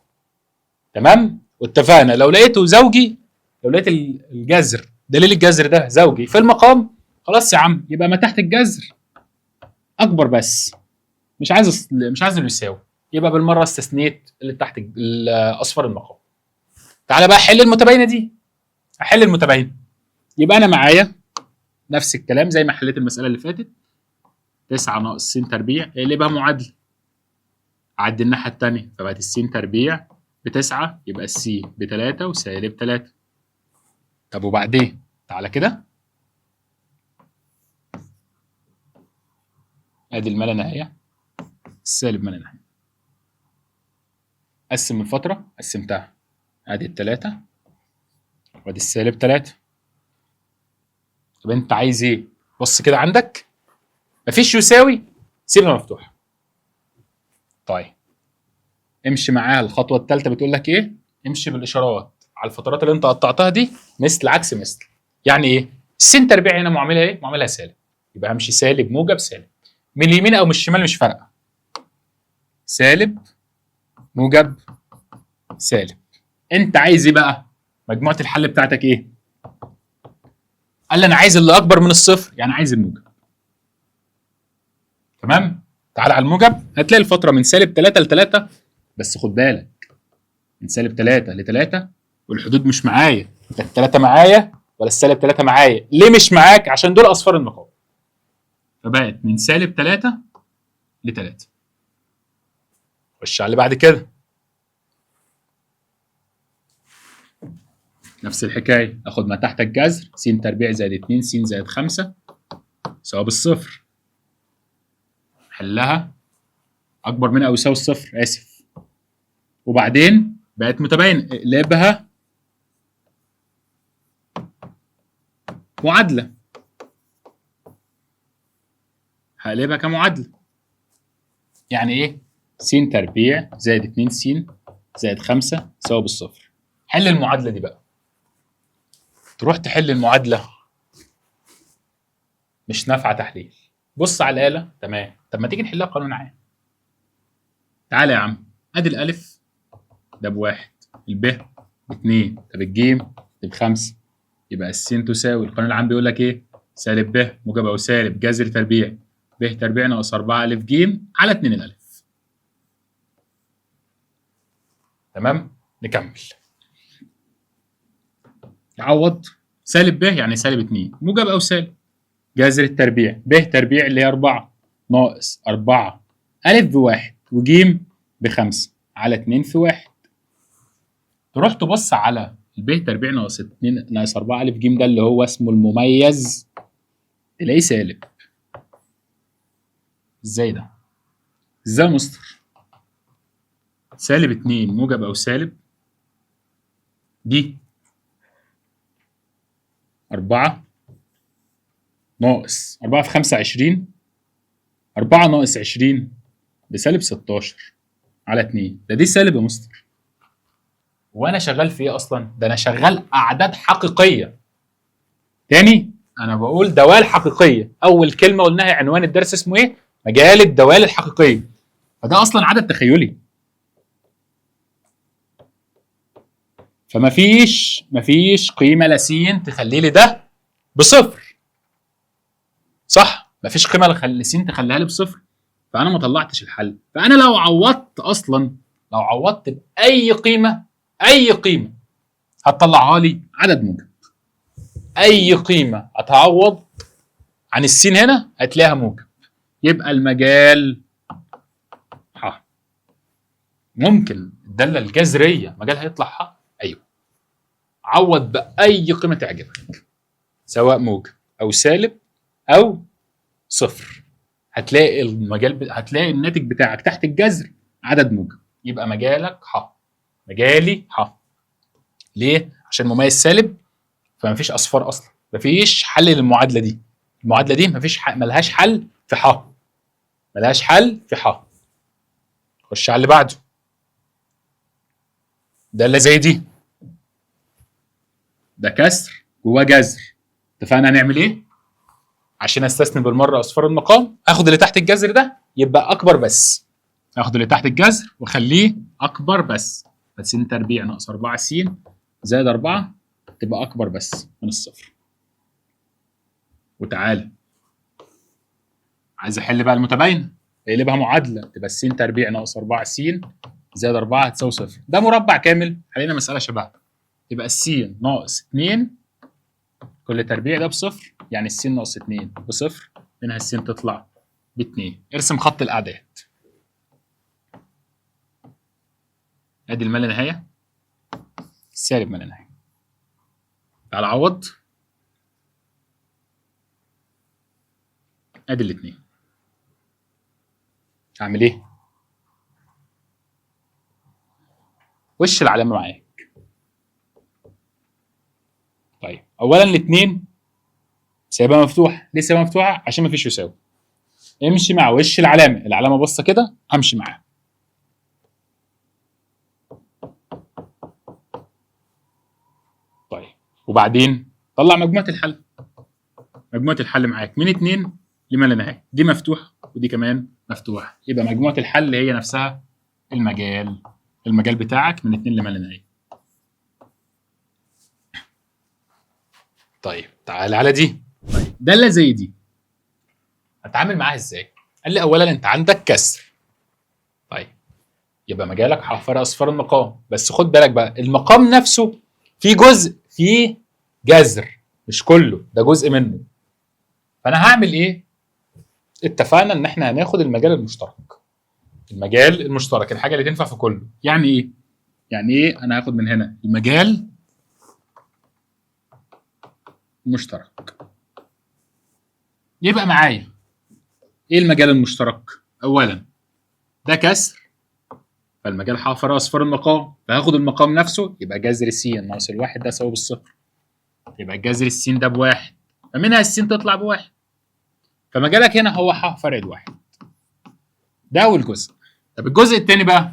تمام؟ واتفقنا لو لقيته زوجي، لو لقيت الجذر دليل الجذر ده زوجي في المقام، خلاص يا عم يبقى ما تحت الجذر اكبر بس، مش عايز اللي يساوي، يبقى بالمرة استثنيت اللي تحت اصفار المقام. تعالى بقى حل المتباينة دي. احل المتباينة يبقى انا معايا نفس الكلام زي ما حليت المسالة اللي فاتت، 9 ناقص س تربيع اقلبها معادلة، عدي الناحية الثانية فبقت الس تربيع ب9، يبقى الس ب3 وسالب 3. طب وبعدين تعالى كده، ادي الملا نهاية السالب ما لا نهاية، قسم الفترة، قسمتها ادي ال3 وادي السالب 3. طب انت عايز ايه؟ بص كده عندك مفيش يساوي، سيبها مفتوحة. طيب امشي معاها الخطوة الثالثة، بتقول لك ايه؟ امشي بالاشارات على الفترات اللي انت قطعتها دي، مثل عكس مثل. يعني ايه؟ السين تربيع هنا معاملها ايه؟ معاملها سالب، يبقى همشي سالب موجب سالب، من اليمين او من الشمال مش فارقه، سالب موجب سالب. انت عايز ايه بقى؟ مجموعة الحل بتاعتك ايه؟ قال لي انا عايز اللي اكبر من الصفر، يعني عايز الموجب. تمام؟ تعال على الموجب، هتلاقي الفترة من سالب 3 ل 3، بس خد بالك من سالب 3 ل 3 والحدود مش معايا، لا الثلاثة معايا ولا السالب 3 معايا. ليه مش معاك؟ عشان دول اصفار المقام. فبقت من سالب 3 ل 3. خش على اللي بعد كده، نفس الحكاية، اخد ما تحت الجذر س تربيع زائد 2 س زائد 5 يساوي بالصفر، حلها اكبر من او يساوي الصفر، اسف. وبعدين بقت متباينة، اقلبها معادلة، هقلبها كمعادله. يعني ايه؟ س تربيع زائد 2 س زائد 5 يساوي بالصفر. حل المعادلة دي بقى. تروح تحل المعادلة مش نافعة تحليل، بص على الاله، تمام. طب ما تيجي نحلها قانون عام. تعالى يا عم، ادي الالف ده بواحد، الب باتنين، طب الجيم بخمسة، يبقى السين تساوي، القانون العام بيقول لك ايه؟ سالب ب موجب او سالب جذر تربيع ب تربيع ناقص 4 الف ج على 2 الالف. تمام؟ نكمل. عوض سالب ب يعني سالب 2 موجب او سالب جذر التربيع ب تربيع اللي هي 4 ناقص 4 الف بواحد وج بخمسة على 2 في 1. تروح تبص على الب تربيع ناقص 2 ناقص 4 الف ج ده اللي هو اسمه المميز، تلاقيه سالب. ازاي ده؟ ازاي يا مستر؟ سالب 2 موجب او سالب دي 4 ناقص 4 في 5 20، 4 ناقص 20 بسالب 16 على 2، ده دي سالب يا مستر. وانا شغال في ايه اصلا؟ ده انا شغال اعداد حقيقية. تاني انا بقول دوال حقيقية، اول كلمة قلناها عنوان الدرس اسمه ايه؟ مجال الدوال الحقيقية. فده اصلا عدد تخيلي، فمفيش قيمة لسين تخلي لي ده بصفر، صح؟ مفيش قيمة لسين تخليها لي بصفر، فانا ما طلعتش الحل. فانا لو عوضت اصلا، لو عوضت باي قيمة، اي قيمة هتطلعها لي عدد موجب. اي قيمة هتعوض عن السين هنا هتلاقيها موجب، يبقى المجال ح. ممكن الدالة الجذرية مجالها يطلع ح؟ ايوه. عوض باي قيمة تعجبك، سواء موجب او سالب او صفر، هتلاقي المجال هتلاقي الناتج بتاعك تحت الجذر عدد موجب، يبقى مجالك ح. مجالي ح. ليه؟ عشان مميز سالب، فمفيش اصفار اصلا، مفيش حل للمعادله دي. المعادلة دي مفيش ملهاش حل في ح، ملهاش حل في ح. خش على اللي بعده. داله زي دي، ده كسر جواه جذر. اتفقنا هنعمل ايه؟ عشان استثني بالمرة اصفار المقام، اخد اللي تحت الجذر ده يبقى اكبر بس، اخد اللي تحت الجذر واخليه اكبر بس، س تربيع ناقص 4 س زائد 4 تبقى اكبر بس من الصفر. وتعالى عايز احل بقى المتباينة، اقلبها معادلة، تبقى س تربيع ناقص 4 س زائد 4 هتساوي صفر. ده مربع كامل، علينا مسالة شبهها، يبقى الس ناقص 2 كل تربيع ده بصفر، يعني الس ناقص 2 بصفر، منها الس تطلع ب2. ارسم خط الاعداد، ادي الما لا نهاية سالب ما لا نهاية. تعال عوض، ادي الاثنين. اعمل ايه؟ وش العلامة معاك. طيب اولا الاثنين سايبها مفتوحة، ليه سايبها مفتوحة؟ عشان مفيش يساوي. امشي مع وش العلامة، العلامة باصة كده همشي معاها. طيب وبعدين طلع مجموعة الحل. مجموعة الحل معاك من 2 لما لا نهاية، دي مفتوحة ودي كمان مفتوحة، يبقى مجموعة الحل هي نفسها المجال، المجال بتاعك من 2 لما لا نهاية. طيب تعال على دي. طيب داله زي دي هتعامل معاها ازاي؟ قال لي اولا انت عندك كسر. طيب يبقى مجالك حفر اصفار المقام، بس خد بالك بقى المقام نفسه في جزء فيه جذر، مش كله، ده جزء منه. فانا هعمل ايه؟ اتفقنا ان احنا هناخد المجال المشترك. المجال المشترك الحاجة اللي تنفع في كله. يعني ايه؟ يعني ايه؟ انا هاخد من هنا المجال المشترك. يبقى معايا ايه المجال المشترك؟ اولا ده كسر، فالمجال حفر اصفار المقام، فهاخد المقام نفسه يبقى جذر س ناقص الواحد ده يساوي بالصفر، يبقى جذر الس ده بواحد، فمنها الس تطلع بواحد، فمجالك هنا هو ح فرع الواحد. ده اول جزء. طب الجزء الثاني بقى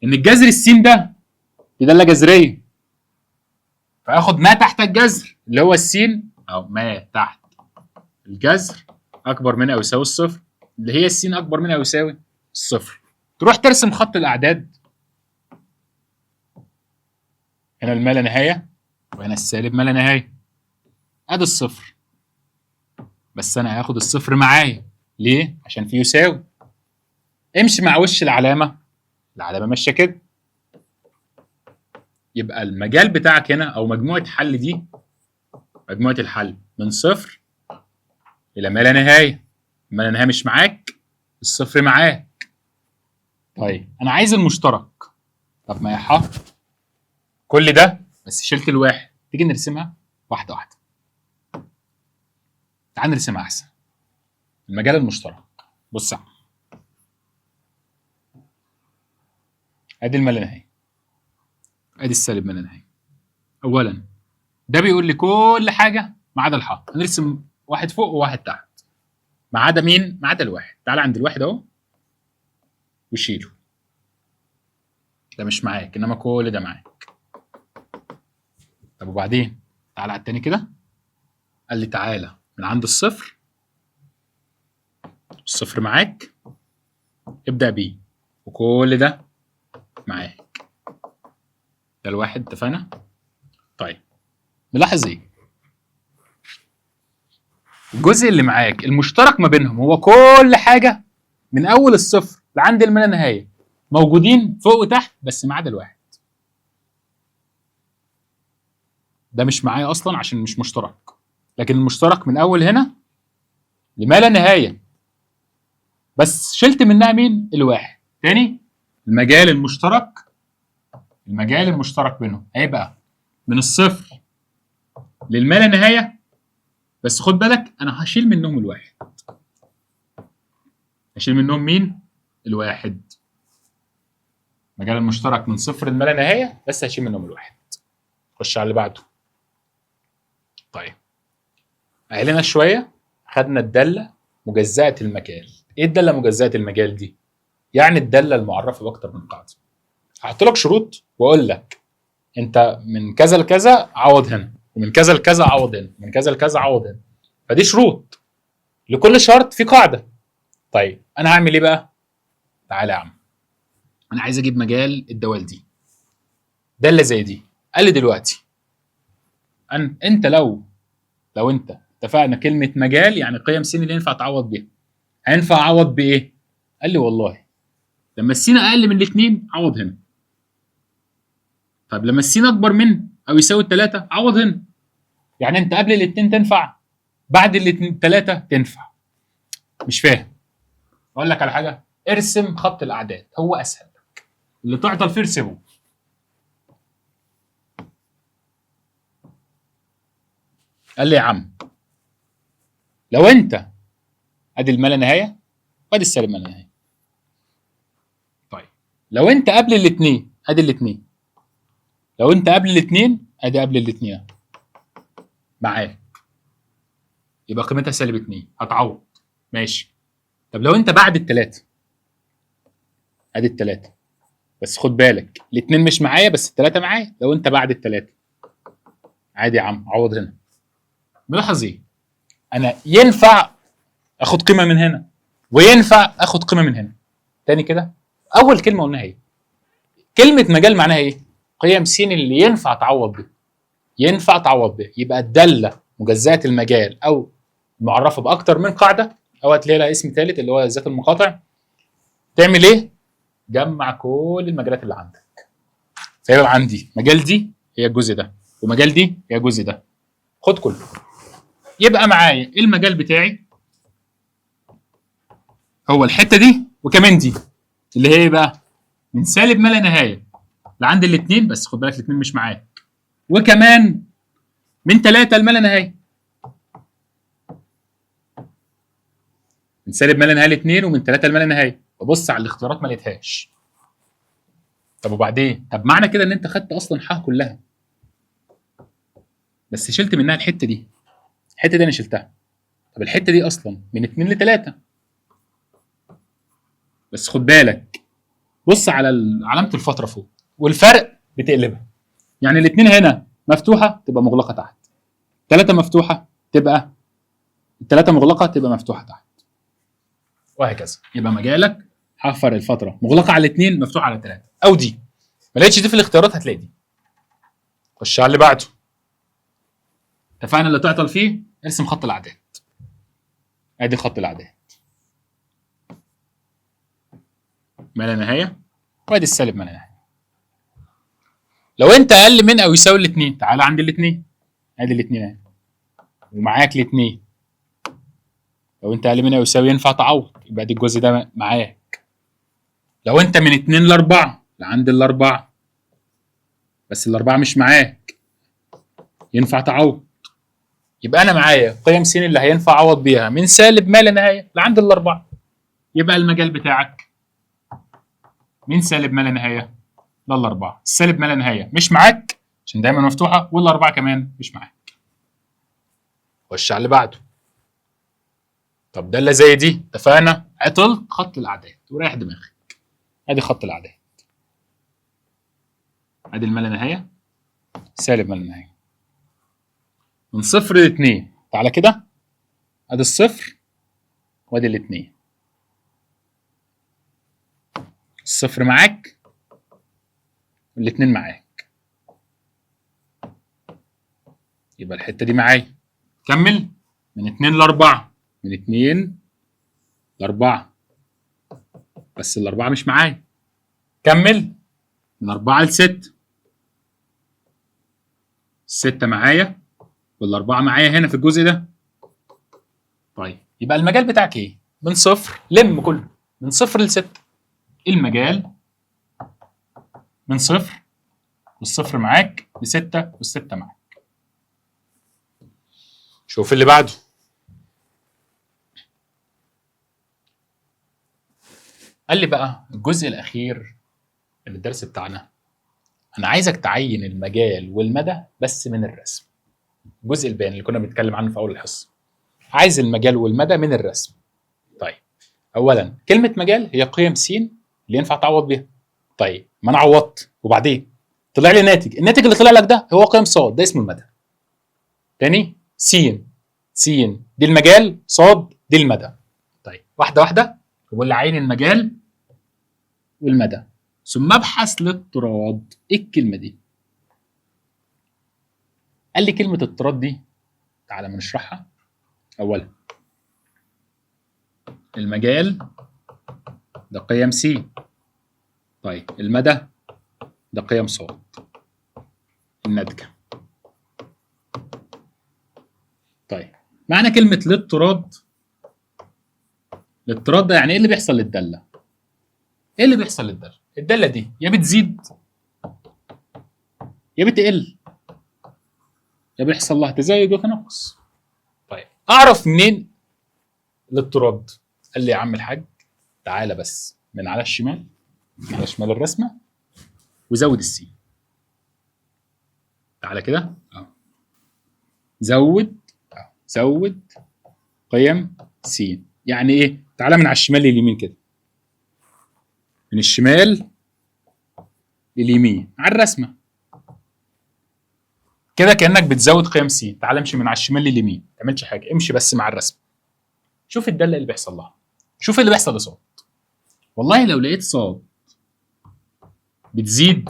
ان الجذر الس ده دي داله جذرية، فاخد ما تحت الجذر اللي هو السين، او ما تحت الجذر اكبر من او يساوي الصفر، اللي هي السين اكبر من او يساوي الصفر. تروح ترسم خط الاعداد، هنا الما لا نهاية وهنا السالب ما لا نهاية، ادي الصفر، بس انا هاخد الصفر معايا ليه؟ عشان فيه يساوي. امشي مع وش العلامة، العلامة ماشية كده، يبقى المجال بتاعك هنا او مجموعة حل دي، مجموعة الحل من صفر الى ما لا نهاية، ما لا نهاية مش معاك، الصفر معاك. طيب انا عايز المشترك، طب ما يا ح كل ده بس شلت الواحد، تيجي نرسمها واحدة واحدة. تعال نرسمها احسن. المجال المشترك، بص يا عم، ادي الما لا نهاية، ادي السالب ما لا نهاية. اولا ده بيقول لي كل حاجة ما عدا الح، هنرسم واحد فوق وواحد تحت، ما عدا مين؟ ما عدا الواحد. تعال عند الواحد اهو وشيله، ده مش معاك، انما كل ده معاك. طب وبعدين تعالى على التاني كده، قال لي تعالى من عند الصفر، الصفر معاك، ابدأ بيه وكل ده معاك، ده الواحد. اتفقنا؟ طيب نلاحظ ايه؟ الجزء اللي معاك المشترك ما بينهم هو كل حاجة من اول الصفر لعند الما لا نهاية موجودين فوق وتحت، بس ما عدا الواحد ده مش معايا اصلا عشان مش مشترك، لكن المشترك من اول هنا لما لا نهاية، بس شلت منها مين؟ الواحد. تاني المجال المشترك، المجال المشترك بينهم هيبقى من الصفر للما لا نهاية، بس خد بالك انا هشيل منهم الواحد. هشيل منهم مين؟ الواحد. المجال المشترك من صفر لما لا نهاية، بس هشيل منهم الواحد. خش على اللي بعده. طيب علينا شوية، خدنا الدالة مجزأة المجال. ايه الدالة مجزئة المجال دي؟ يعني الدالة المعرفة باكتر من قاعدة. هحط لك شروط واقول لك انت من كذا لكذا عوض هنا، ومن كذا لكذا عوض هنا، ومن كذا لكذا عوض هنا. فدي شروط، لكل شرط في قاعدة. طيب انا هعمل ايه بقى؟ تعالى يا عم، انا عايز اجيب مجال الدوال دي، داله زي دي. قال لي دلوقتي انت لو انت اتفقنا كلمة مجال يعني قيم س اللي ينفع تعوض بيها، هينفع اعوض بايه؟ قال لي والله لما السين اقل من الاثنين عوض هنا. طب لما السين اكبر من او يساوي الثلاثة عوض هنا. يعني انت قبل الاثنين تنفع، بعد الاثنين ثلاثة تنفع. مش فاهم؟ اقول لك على حاجة، ارسم خط الاعداد هو اسهل لك، اللي تعطل فيه ارسمه. قال لي يا عم لو انت ادي الما لا نهاية وادي السالب ما لا نهاية. طيب لو انت قبل الاثنين ادي الاثنين، لو انت قبل الاثنين ادي قبل الاثنين معاك، يبقى قيمتها سالب 2 هتعوض ماشي. طب لو انت بعد الثلاثة ادي الثلاثة، بس خد بالك الاثنين مش معايا بس الثلاثة معايا. لو انت بعد الثلاثة عادي يا عم عوض هنا. ملاحظ ايه؟ انا ينفع اخد قيمة من هنا وينفع اخد قيمة من هنا. تاني كده، اول كلمة قلناها ايه؟ كلمة مجال معناها ايه؟ قيم س اللي ينفع تعوض بيها، ينفع تعوض بيها. يبقى الدالة مجزئة المجال او معرفة باكتر من قاعدة، او هتلاقي لها اسم ثالث اللي هو ذات المقاطع. تعمل ايه؟ جمع كل المجالات اللي عندك. فيبقى عندي مجال دي هي الجزء ده، ومجال دي هي الجزء ده، خد كله. يبقى معايا المجال بتاعي هو الحتة دي وكمان دي، اللي هي بقى من سالب ما لا نهاية لعند الاثنين، بس خد بالك الاثنين مش معاك، وكمان من 3 لما لا نهاية، من سالب ما لا نهاية لاثنين ومن 3 لما لا نهاية. ببص على الاختيارات ما لقيتهاش. طب وبعدين؟ طب معنى كده ان انت خدت اصلا ح كلها، بس شلت منها الحتة دي، الحتة دي انا شلتها. طب الحتة دي اصلا من 2 ل 3، بس خد بالك بص على علامة الفترة فوق والفرق بتقلبها، يعني الاثنين هنا مفتوحة تبقى مغلقة تحت، 3 مفتوحة تبقى 3 مغلقة تبقى مفتوحة تحت، وهكذا. يبقى مجالك حفر الفترة مغلقة على الاثنين مفتوحة على 3، او دي ما لقيتش دي في الاختيارات هتلاقي دي. خش على اللي بعده. اتفقنا اللي تعطل فيه ارسم خط الاعداد. ادي خط الاعداد ما لا نهاية وادي السالب ما لا نهاية. لو انت اقل من او يساوي الاثنين تعالى عند الاثنين، ادي الاثنين اهي ومعاك الاثنين. لو انت اقل من او يساوي ينفع تعوض، يبقى دي الجزء ده معاك. لو انت من 2 ل 4 لعند الاربعة، بس الاربعة مش معاك، ينفع تعوض. يبقى انا معايا قيم س اللي هينفع اعوض بيها من سالب ما لا نهاية لعند الاربعة. يبقى المجال بتاعك من سالب ما لا نهاية للاربعه. السالب ما لا نهاية مش معاك عشان دايما مفتوحة، والاربعة كمان مش معاك. خش على اللي بعده. طب ده اللي زي دي اتفقنا، عطل خط الاعداد وريح دماغك. ادي خط الاعداد، ادي الما لا نهاية سالب ما لا نهاية من 0 ل 2. تعالى كده، ادي الصفر وادي الاثنين. الصفر معاك والاثنين معاك، يبقى الحتة دي معايا. كمل من 2 ل 4، من 2 ل 4، بس الاربعة مش معايا. كمل من 4 ل 6، 6 معايا والاربعة معايا هنا في الجزء ده. طيب يبقى المجال بتاعك ايه؟ من 0، لم كله من 0 ل 6. المجال من 0 والصفر معاك ل6 والستة معاك. شوف اللي بعده. قال لي بقى الجزء الاخير من الدرس بتاعنا، انا عايزك تعين المجال والمدى بس من الرسم. الجزء البياني اللي كنا بنتكلم عنه في اول الحصة، عايز المجال والمدى من الرسم. طيب اولا كلمة مجال هي قيم س اللي ينفع تعوض بيها. طيب ما انا عوضت وبعدين طلع لي ناتج، الناتج اللي طلع لك ده هو قيم ص، ده اسمه المدى. تاني س س دي المجال، ص دي المدى. طيب واحدة واحدة، بقول لي عين المجال والمدى ثم ابحث الاضطراد. ايه الكلمة دي؟ قال لي كلمة اضطراد دي تعالى ما نشرحها. اولا المجال ده قيم س، طيب المدى ده قيم ص الناتجة. طيب معنى كلمة الاضطراد، الاضطراد ده يعني ايه اللي بيحصل للداله؟ ايه اللي بيحصل للداله؟ الدالة دي يا بتزيد يا بتقل، يا بيحصل لها تزايد وتناقص. طيب اعرف منين الاضطراد؟ قال لي يا عم الحاج تعالى بس من على الشمال، من على شمال الرسمة وزود السين. تعالى كده اهو، زود اهو، زود قيم س. يعني ايه؟ تعالى من على الشمال لليمين كده، من الشمال لليمين على الرسمة كده، كانك بتزود قيم س. تعالى امشي من على الشمال لليمين، ما تعملش حاجة، امشي بس مع الرسمة. شوف الدالة اللي بيحصل لها، شوف اللي بيحصل لصاد. والله لو لقيت صاد بتزيد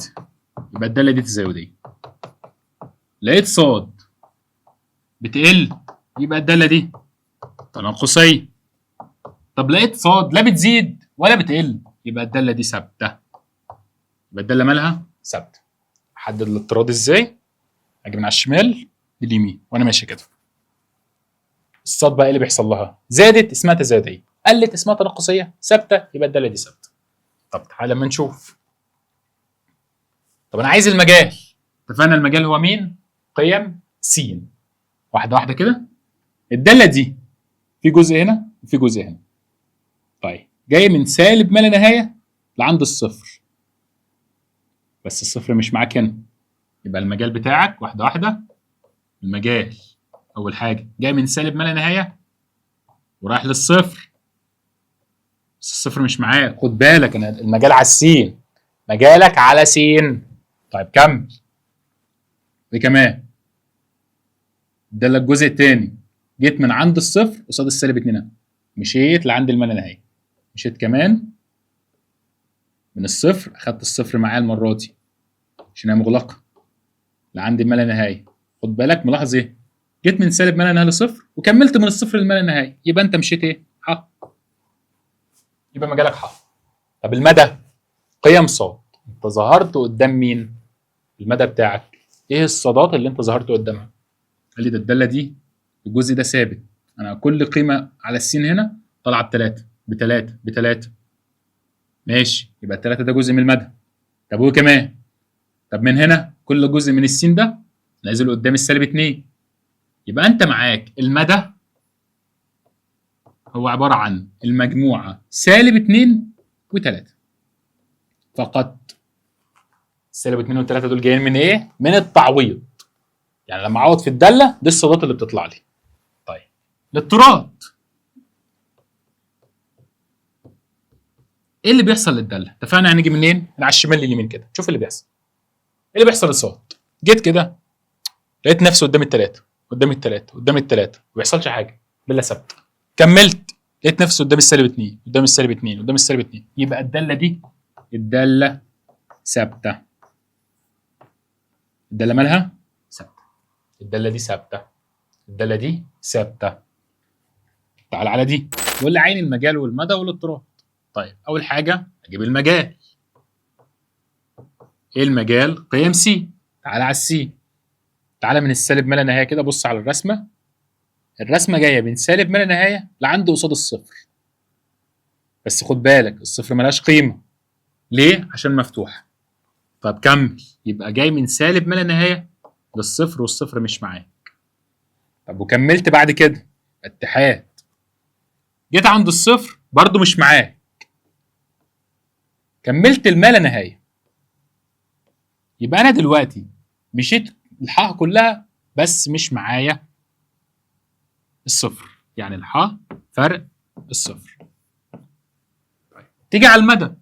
يبقى الدالة دي تزايديه، لقيت صاد بتقل يبقى الدالة دي تناقصيه. طب لقيت صاد لا بتزيد ولا بتقل يبقى الدالة دي ثابتة، يبقى الدالة مالها ثابتة. احدد الاضطراد ازاي؟ اجي من على الشمال لليمين وانا ماشي كده. الصاد بقى ايه اللي بيحصل لها؟ زادت اسمها تزايديه، قلت اسمها تناقصيه، ثابتة يبقى الدالة دي ثابتة. طب تعالى اما نشوف. طب انا عايز المجال، اتفقنا المجال هو مين؟ قيم س. واحدة واحدة كده، الدالة دي في جزء هنا وفي جزء هنا. طيب جاي من سالب ما لا نهاية لعند الصفر، بس الصفر مش معاك هنا، يبقى المجال بتاعك واحدة واحدة. المجال اول حاجة جاي من سالب ما لا نهاية ورايح للصفر، بس الصفر مش معاك، خد بالك انا المجال على السين، مجالك على سين. طيب كمل ايه كمان؟ ده الجزء الثاني، جيت من عند الصفر قصاد السالب 2، مشيت لعند الما لا نهاية، مشيت كمان من الصفر، اخدت الصفر معايا المرة دي عشان هي مغلقة، لعند الما لا نهاية. خد بالك ملاحظ ايه؟ جيت من سالب ما لا نهاية لصفر وكملت من الصفر للما لا نهاية، يبقى انت مشيت ايه؟ ح، يبقى مجالك ح. طب المدى قيم صاد، انت ظهرت قدام مين؟ المدى بتاعك ايه الصادات اللي انت ظهرت قدامها؟ قال لي ده الدالة دي الجزء ده ثابت، انا كل قيمة على السين هنا طالعه بثلاثة بثلاثة بثلاثة، ماشي، يبقى الثلاثة ده جزء من المدى. طب هو كمان، طب من هنا كل جزء من السين ده نازل قدام السالب 2، يبقى انت معاك المدى هو عبارة عن المجموعة سالب 2 و3 فقط. السالب 2 و3 دول جايين من ايه؟ من التعويض، يعني لما اعوض في الدالة دي الصادات اللي بتطلع لي. طيب الاضطراد ايه اللي بيحصل للداله؟ اتفقنا هنيجي منين؟ من على الشمال لليمين كده، شوف اللي بيحصل. ايه اللي بيحصل للصاد؟ جيت كده لقيت نفسي قدام الثلاثة قدام الثلاثة قدام الثلاثة، ما بيحصلش حاجة، داله ثابتة. كملت لقيت نفسي قدام السالب 2 قدام السالب 2 قدام السالب 2، يبقى الدالة دي الدالة ثابتة. الدالة مالها؟ ثابتة. الدالة دي ثابتة، الدالة دي ثابتة. تعال على دي، يقول لي عين المجال والمدى والاضطراد. طيب اول حاجة اجيب المجال. ايه المجال؟ قيم س. تعال على السي، تعالى من السالب ما لا نهاية كده، بص على الرسمة، الرسمة جاية من سالب ما لا نهاية لعند قصاد الصفر، بس خد بالك الصفر ملهاش قيمة. ليه؟ عشان مفتوحة. طب كمل، يبقى جاي من سالب ما لا نهاية للصفر والصفر مش معاك. طب وكملت بعد كده اتحاد، جيت عند الصفر برضو مش معاك، كملت الما لا نهاية. يبقى انا دلوقتي مشيت الحاء كلها بس مش معايا الصفر، يعني الحاء فرق الصفر. تيجي على المدى،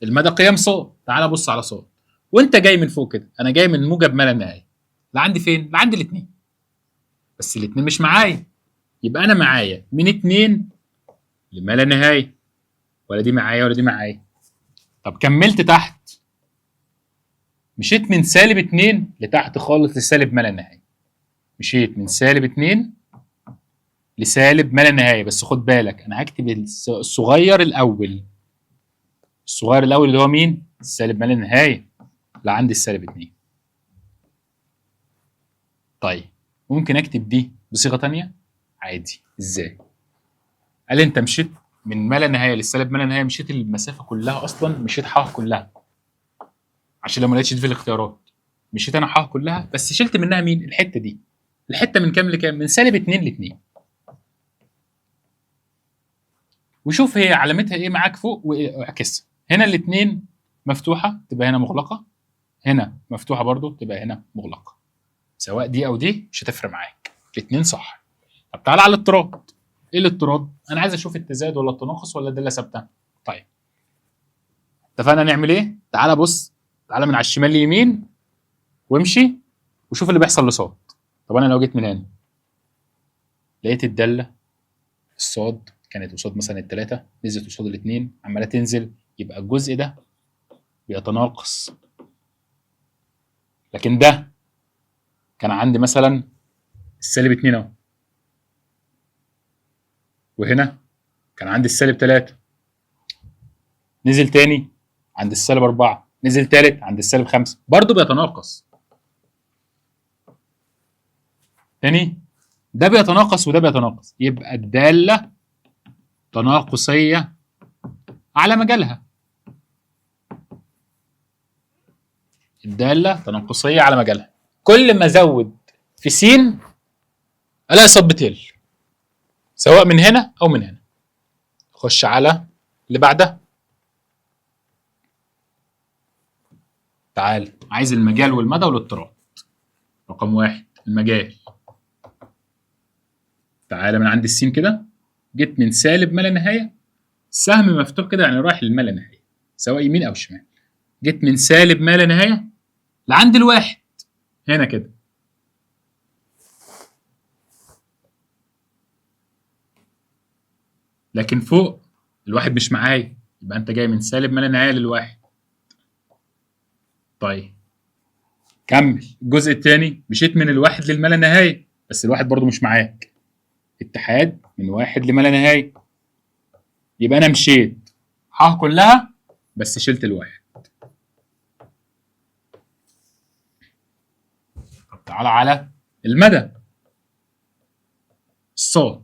المدى قيم صاد، تعالى بص على صاد وانت جاي من فوق كده، انا جاي من موجب ما لا نهاية لعندي فين؟ لعندي الاثنين، بس الاثنين مش معايا، يبقى انا معايا من 2 لما لا نهاية، ولا دي معايا ولا دي معايا. طب كملت تحت، مشيت من سالب 2 لتحت خالص لسالب ما لا نهاية، مشيت من سالب 2 لسالب ما لا نهاية، بس خد بالك انا هكتب الصغير الاول، الصغير الاول اللي هو مين؟ السالب ما لا نهاية لعند السالب 2. طيب ممكن اكتب دي بصيغة ثانية عادي. ازاي؟ قال انت مشيت من ما لا نهاية للسالب ما لا نهاية، مشيت المسافة كلها اصلا، مشيت ح كلها، عشان لو ما لقيتش دي في الاختيارات مشيت انا ح كلها، بس شلت منها مين؟ الحتة دي. الحتة من كام لكام؟ من سالب 2 ل 2. وشوف هي علامتها ايه معاك فوق واعكسها. هنا الاثنين مفتوحة تبقى هنا مغلقة، هنا مفتوحة برضو تبقى هنا مغلقة، سواء دي او دي مش هتفرق معاك، الاثنين صح. طب تعالى على الاضطراد. ايه الاضطراد؟ انا عايز اشوف التزايد ولا التناقص ولا الدالة ثابتة. طيب اتفقنا نعمل ايه؟ تعالى بص، تعالى من على الشمال ليمين وامشي وشوف اللي بيحصل لصاد. طب انا لو جيت من هنا لقيت الدالة الصاد كانت قصاد مثلا الثلاثة، نزلت قصاد الاثنين، عماله تنزل، يبقى الجزء ده بيتناقص. لكن ده كان عندي مثلا السالب 2 اهو، وهنا كان عندي السالب 3، نزل تاني عند السالب 4، نزل تالت عند السالب 5، برضه بيتناقص. تاني ده بيتناقص وده بيتناقص، يبقى الدالة تناقصية على مجالها. الدالة تناقصية على مجالها، كل ما ازود في س الاقي صاد بتقل، سواء من هنا او من هنا. خش على اللي بعدها. تعال عايز المجال والمدى والاضطراد. رقم 1 المجال. تعالى من عند السين كده، جيت من سالب ما لا نهاية، سهم مفتوح كده يعني رايح للما لا نهاية سواء يمين او شمال. جيت من سالب ما لا نهاية لعند الواحد هنا كده، لكن فوق الواحد مش معايا، يبقى انت جاي من سالب ما لا نهاية للواحد. طيب كمل الجزء الثاني، مشيت من الواحد للما لا نهاية، بس الواحد برضو مش معاك، اتحاد من واحد لما لا نهاية، يبقى انا مشيت ح كلها بس شلت الواحد. طب تعالى على المدى الصاد،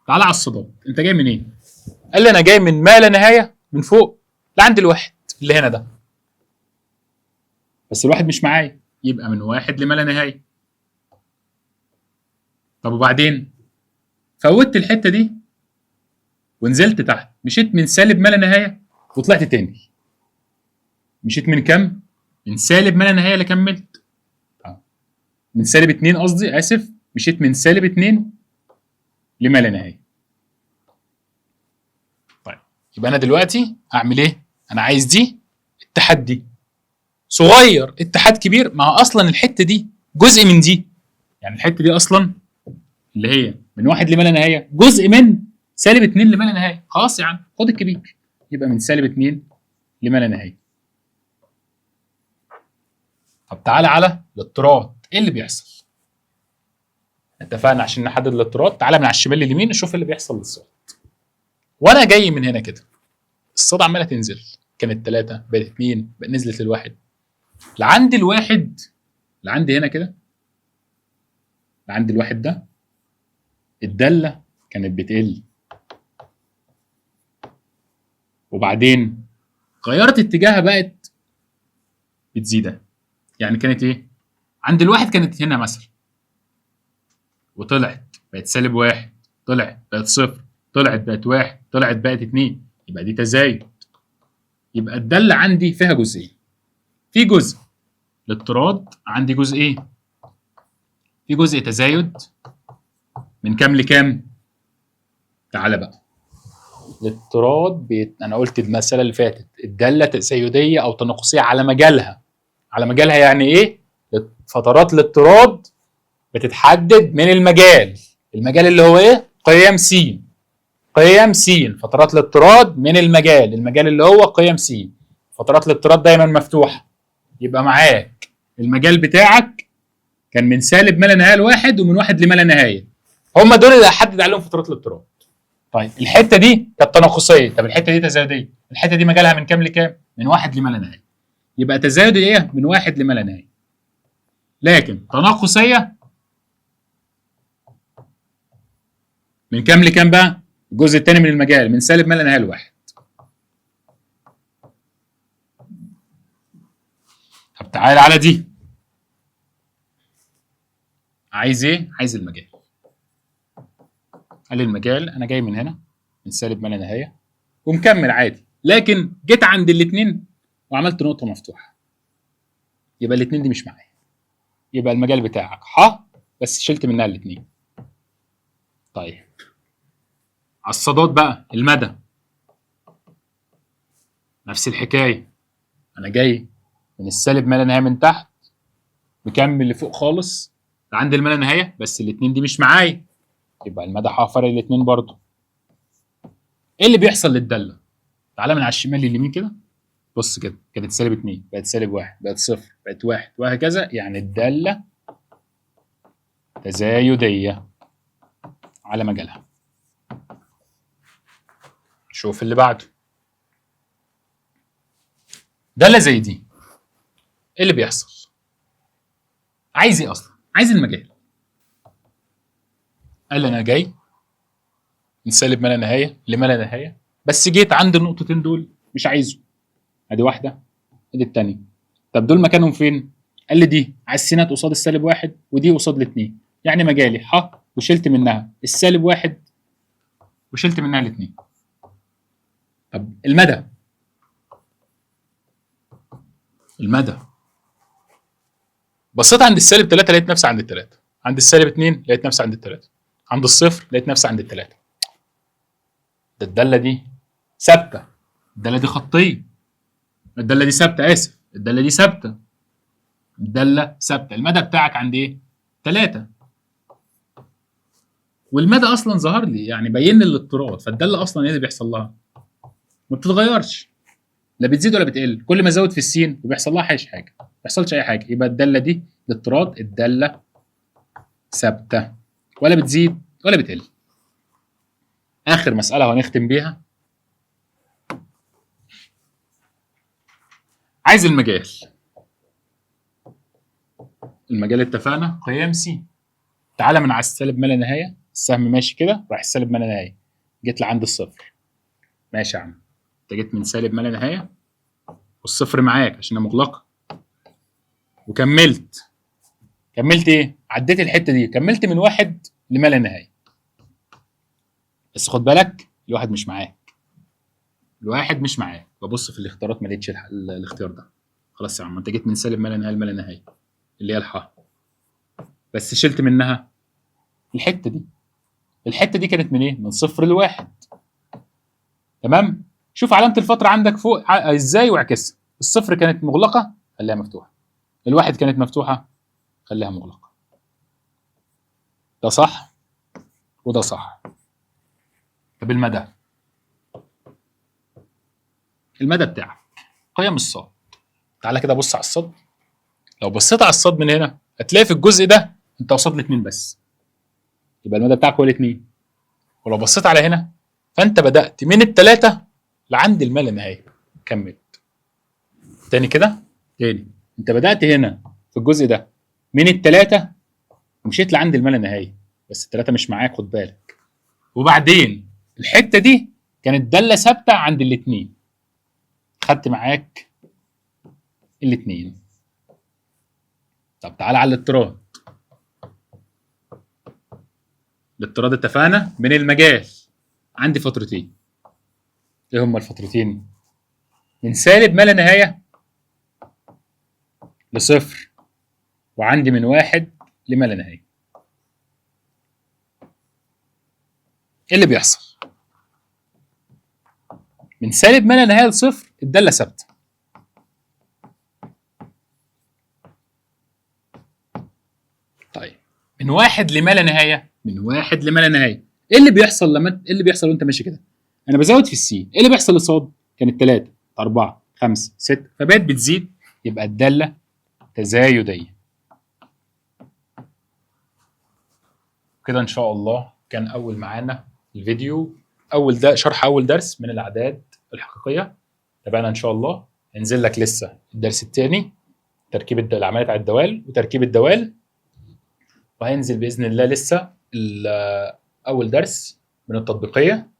تعالى على الصادات، انت جاي منين؟ إيه؟ قال لي انا جاي من ما لا نهاية من فوق لعند الواحد اللي هنا ده، بس الواحد مش معايا، يبقى من واحد لما لا نهاية. طب وبعدين فوتت الحتة دي ونزلت تحت، مشيت من سالب ما لا نهاية وطلعت تاني. مشيت من كام؟ من سالب ما لا نهاية اللي كملت، من سالب 2 قصدي، اسف، مشيت من سالب 2 لما لا نهاية. طيب يبقى انا دلوقتي هعمل ايه؟ انا عايز دي اتحاد دي صغير اتحاد كبير، ما هو اصلا الحتة دي جزء من دي، يعني الحتة دي اصلا اللي هي من واحد لما لا نهاية جزء من سالب 2 لما لا نهاية، خلاص يا عم خد الكبير، يبقى من سالب 2 لما لا نهاية. طب تعالى على الاضطراد، ايه اللي بيحصل؟ اتفقنا عشان نحدد الاضطراد، تعالى من على الشمال لليمين نشوف اللي بيحصل للصاد. وانا جاي من هنا كده الصاد عماله تنزل، كانت 3 بقت 2 بقت نزلت للواحد، لعند الواحد، لعند هنا كده، لعند الواحد ده الدالة كانت بتقل، وبعدين غيرت اتجاهها بقت بتزيد. يعني كانت ايه؟ عند الواحد كانت هنا مثلا، وطلعت بقت سالب 1، طلعت بقت 0، طلعت بقت 1، طلعت بقت 2، يبقى دي تزايد. يبقى الدالة عندي فيها جزئين، في جزء الاضطراد عندي جزئين، في جزء تزايد من كام لكام؟ تعالى بقى الاضطراد انا قلت المسالة اللي فاتت الدالة تزايديه او تناقصيه على مجالها. على مجالها يعني ايه؟ فترات الاضطراد بتتحدد من المجال، المجال اللي هو ايه؟ قيم س. قيم س، فترات الاضطراد من المجال، المجال اللي هو قيم س. فترات الاضطراد دايما مفتوحة، يبقى معاك المجال بتاعك كان من سالب ما لا نهاية لواحد ومن واحد لما لا نهاية، هم دول اللي هحدد عليهم فترات الاضطراد. طيب الحتة دي كانت تناقصيه، طب الحتة دي تزايديه، الحتة دي مجالها من كام لكام؟ من واحد لما لا نهاية. يبقى تزايد ايه؟ من واحد لما لا نهاية. لكن تناقصيه من كام لكام بقى؟ الجزء الثاني من المجال من سالب ما لا نهاية لواحد. طب تعالى على دي، عايز ايه؟ عايز المجال. قال المجال انا جاي من هنا من سالب ما لا نهاية ومكمل عادي، لكن جيت عند الاثنين وعملت نقطة مفتوحة، يبقى الاثنين دي مش معايا، يبقى المجال بتاعك ح بس شلت منها الاثنين. طيب على الصادات بقى المدى نفس الحكاية، انا جاي من السالب ما لا نهاية من تحت مكمل لفوق خالص لعند الما لا نهاية، بس الاثنين دي مش معايا، يبقى المدى ح فرق الاثنين برضه. ايه اللي بيحصل للداله؟ تعالى من على الشمال لليمين كده، بص كده، كانت سالب 2 بقت سالب 1 بقت 0 بقت 1 وهكذا، يعني الدالة تزايديه على مجالها. شوف اللي بعده، داله زي دي ايه اللي بيحصل؟ عايز ايه اصلا؟ عايز المجال. قال انا جاي من سالب ما لا نهاية لما لا نهاية، بس جيت عند النقطتين دول مش عايزه، ادي واحدة ادي الثانية. طب دول مكانهم فين؟ قال لي دي على السينات قصاد السالب واحد ودي قصاد الاثنين، يعني مجالي ح وشلت منها السالب واحد وشلت منها الاثنين. طب المدى، المدى بصيت عند السالب 3 لقيت نفسي عند الثلاثة، عند السالب 2 لقيت نفسي عند الثلاثة، عند الصفر لقيت نفسي عند الثلاثة. ده الدالة دي ثابتة، الدالة دي خطيه، الدالة دي ثابتة، اسف، الدالة دي ثابتة، الدالة ثابتة. المدى بتاعك عند ايه؟ 3، والمدى اصلا ظهر لي يعني بين لي الاضطراد، فالداله اصلا ايه اللي بيحصل لها؟ ما بتتغيرش، لا بتزيد ولا بتقل، كل ما ازود في السين وبيحصل لها حاجة، ما بيحصلش اي حاجة، يبقى الدالة دي الاضطراد الدالة ثابتة ولا بتزيد ولا بتقل. اخر مسالة وهنختم بيها، عايز المجال. المجال اتفقنا قيم س. تعالى من على السالب ما لا نهاية، السهم ماشي كده راح السالب ما لا نهاية، جيت لعند الصفر، ماشي يا عم، انت جيت من سالب ما لا نهاية والصفر معاك عشان مغلقة، وكملت، كملت ايه؟ عديت الحتة دي، كملت من واحد لما لا نهاية، بس خد بالك الواحد مش معاك، الواحد مش معاك. ببص في الاختيارات ما لقيتش الاختيار ده، خلاص يا عم انت جيت من سالب ما لا نهاية لما لا نهاية اللي هي الحاء، بس شلت منها الحتة دي، الحتة دي كانت من ايه؟ من صفر لواحد. تمام؟ شوف علامة الفترة عندك فوق ازاي واعكسها. الصفر كانت مغلقة خليها مفتوحة، الواحد كانت مفتوحة خليها مغلقة. ده صح وده صح. طب المدى، المدى بتاعك قيم الصاد. تعالى كده بص على الصاد. لو بصيت على الصاد من هنا هتلاقي في الجزء ده انت قصاد الاثنين بس، يبقى المدى بتاعك هو الاثنين. ولو بصيت على هنا فانت بدأت من الثلاثة لعند الما لا نهاية، كملت تاني كده تاني، انت بدأت هنا في الجزء ده من الثلاثة ومشيت لعند الما لا نهاية، بس الثلاثة مش معاك خد بالك. وبعدين الحتة دي كانت دالة ثابتة عند الاثنين، خدت معاك الاثنين. طب تعالى على الاضطراد. الاضطراد اتفقنا من المجال عندي فترتين. ايه هما الفترتين؟ من سالب ما لا نهاية لصفر، وعندي من واحد لما لا نهاية. ايه اللي بيحصل؟ من سالب ما لا نهاية لصفر الدالة ثابتة. طيب من 1 لما لا نهاية، من 1 لما لا نهاية ايه اللي بيحصل لما ايه اللي بيحصل وانت ماشي كده؟ انا بزود في السين، ايه اللي بيحصل لصاد؟ كانت 3 4 5 6 فبقت بتزيد، يبقى الدالة تزايديه. كده ان شاء الله كان اول معانا الفيديو، اول ده شرح اول درس من الاعداد الحقيقية. تابعنا ان شاء الله، هنزل لك لسه الدرس الثاني تركيب العمليات على الدوال وتركيب الدوال، وهينزل باذن الله لسه اول درس من التطبيقية،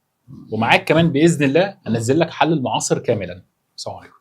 ومعاك كمان باذن الله هنزل لك حل المعاصر كاملا. السلام عليكم.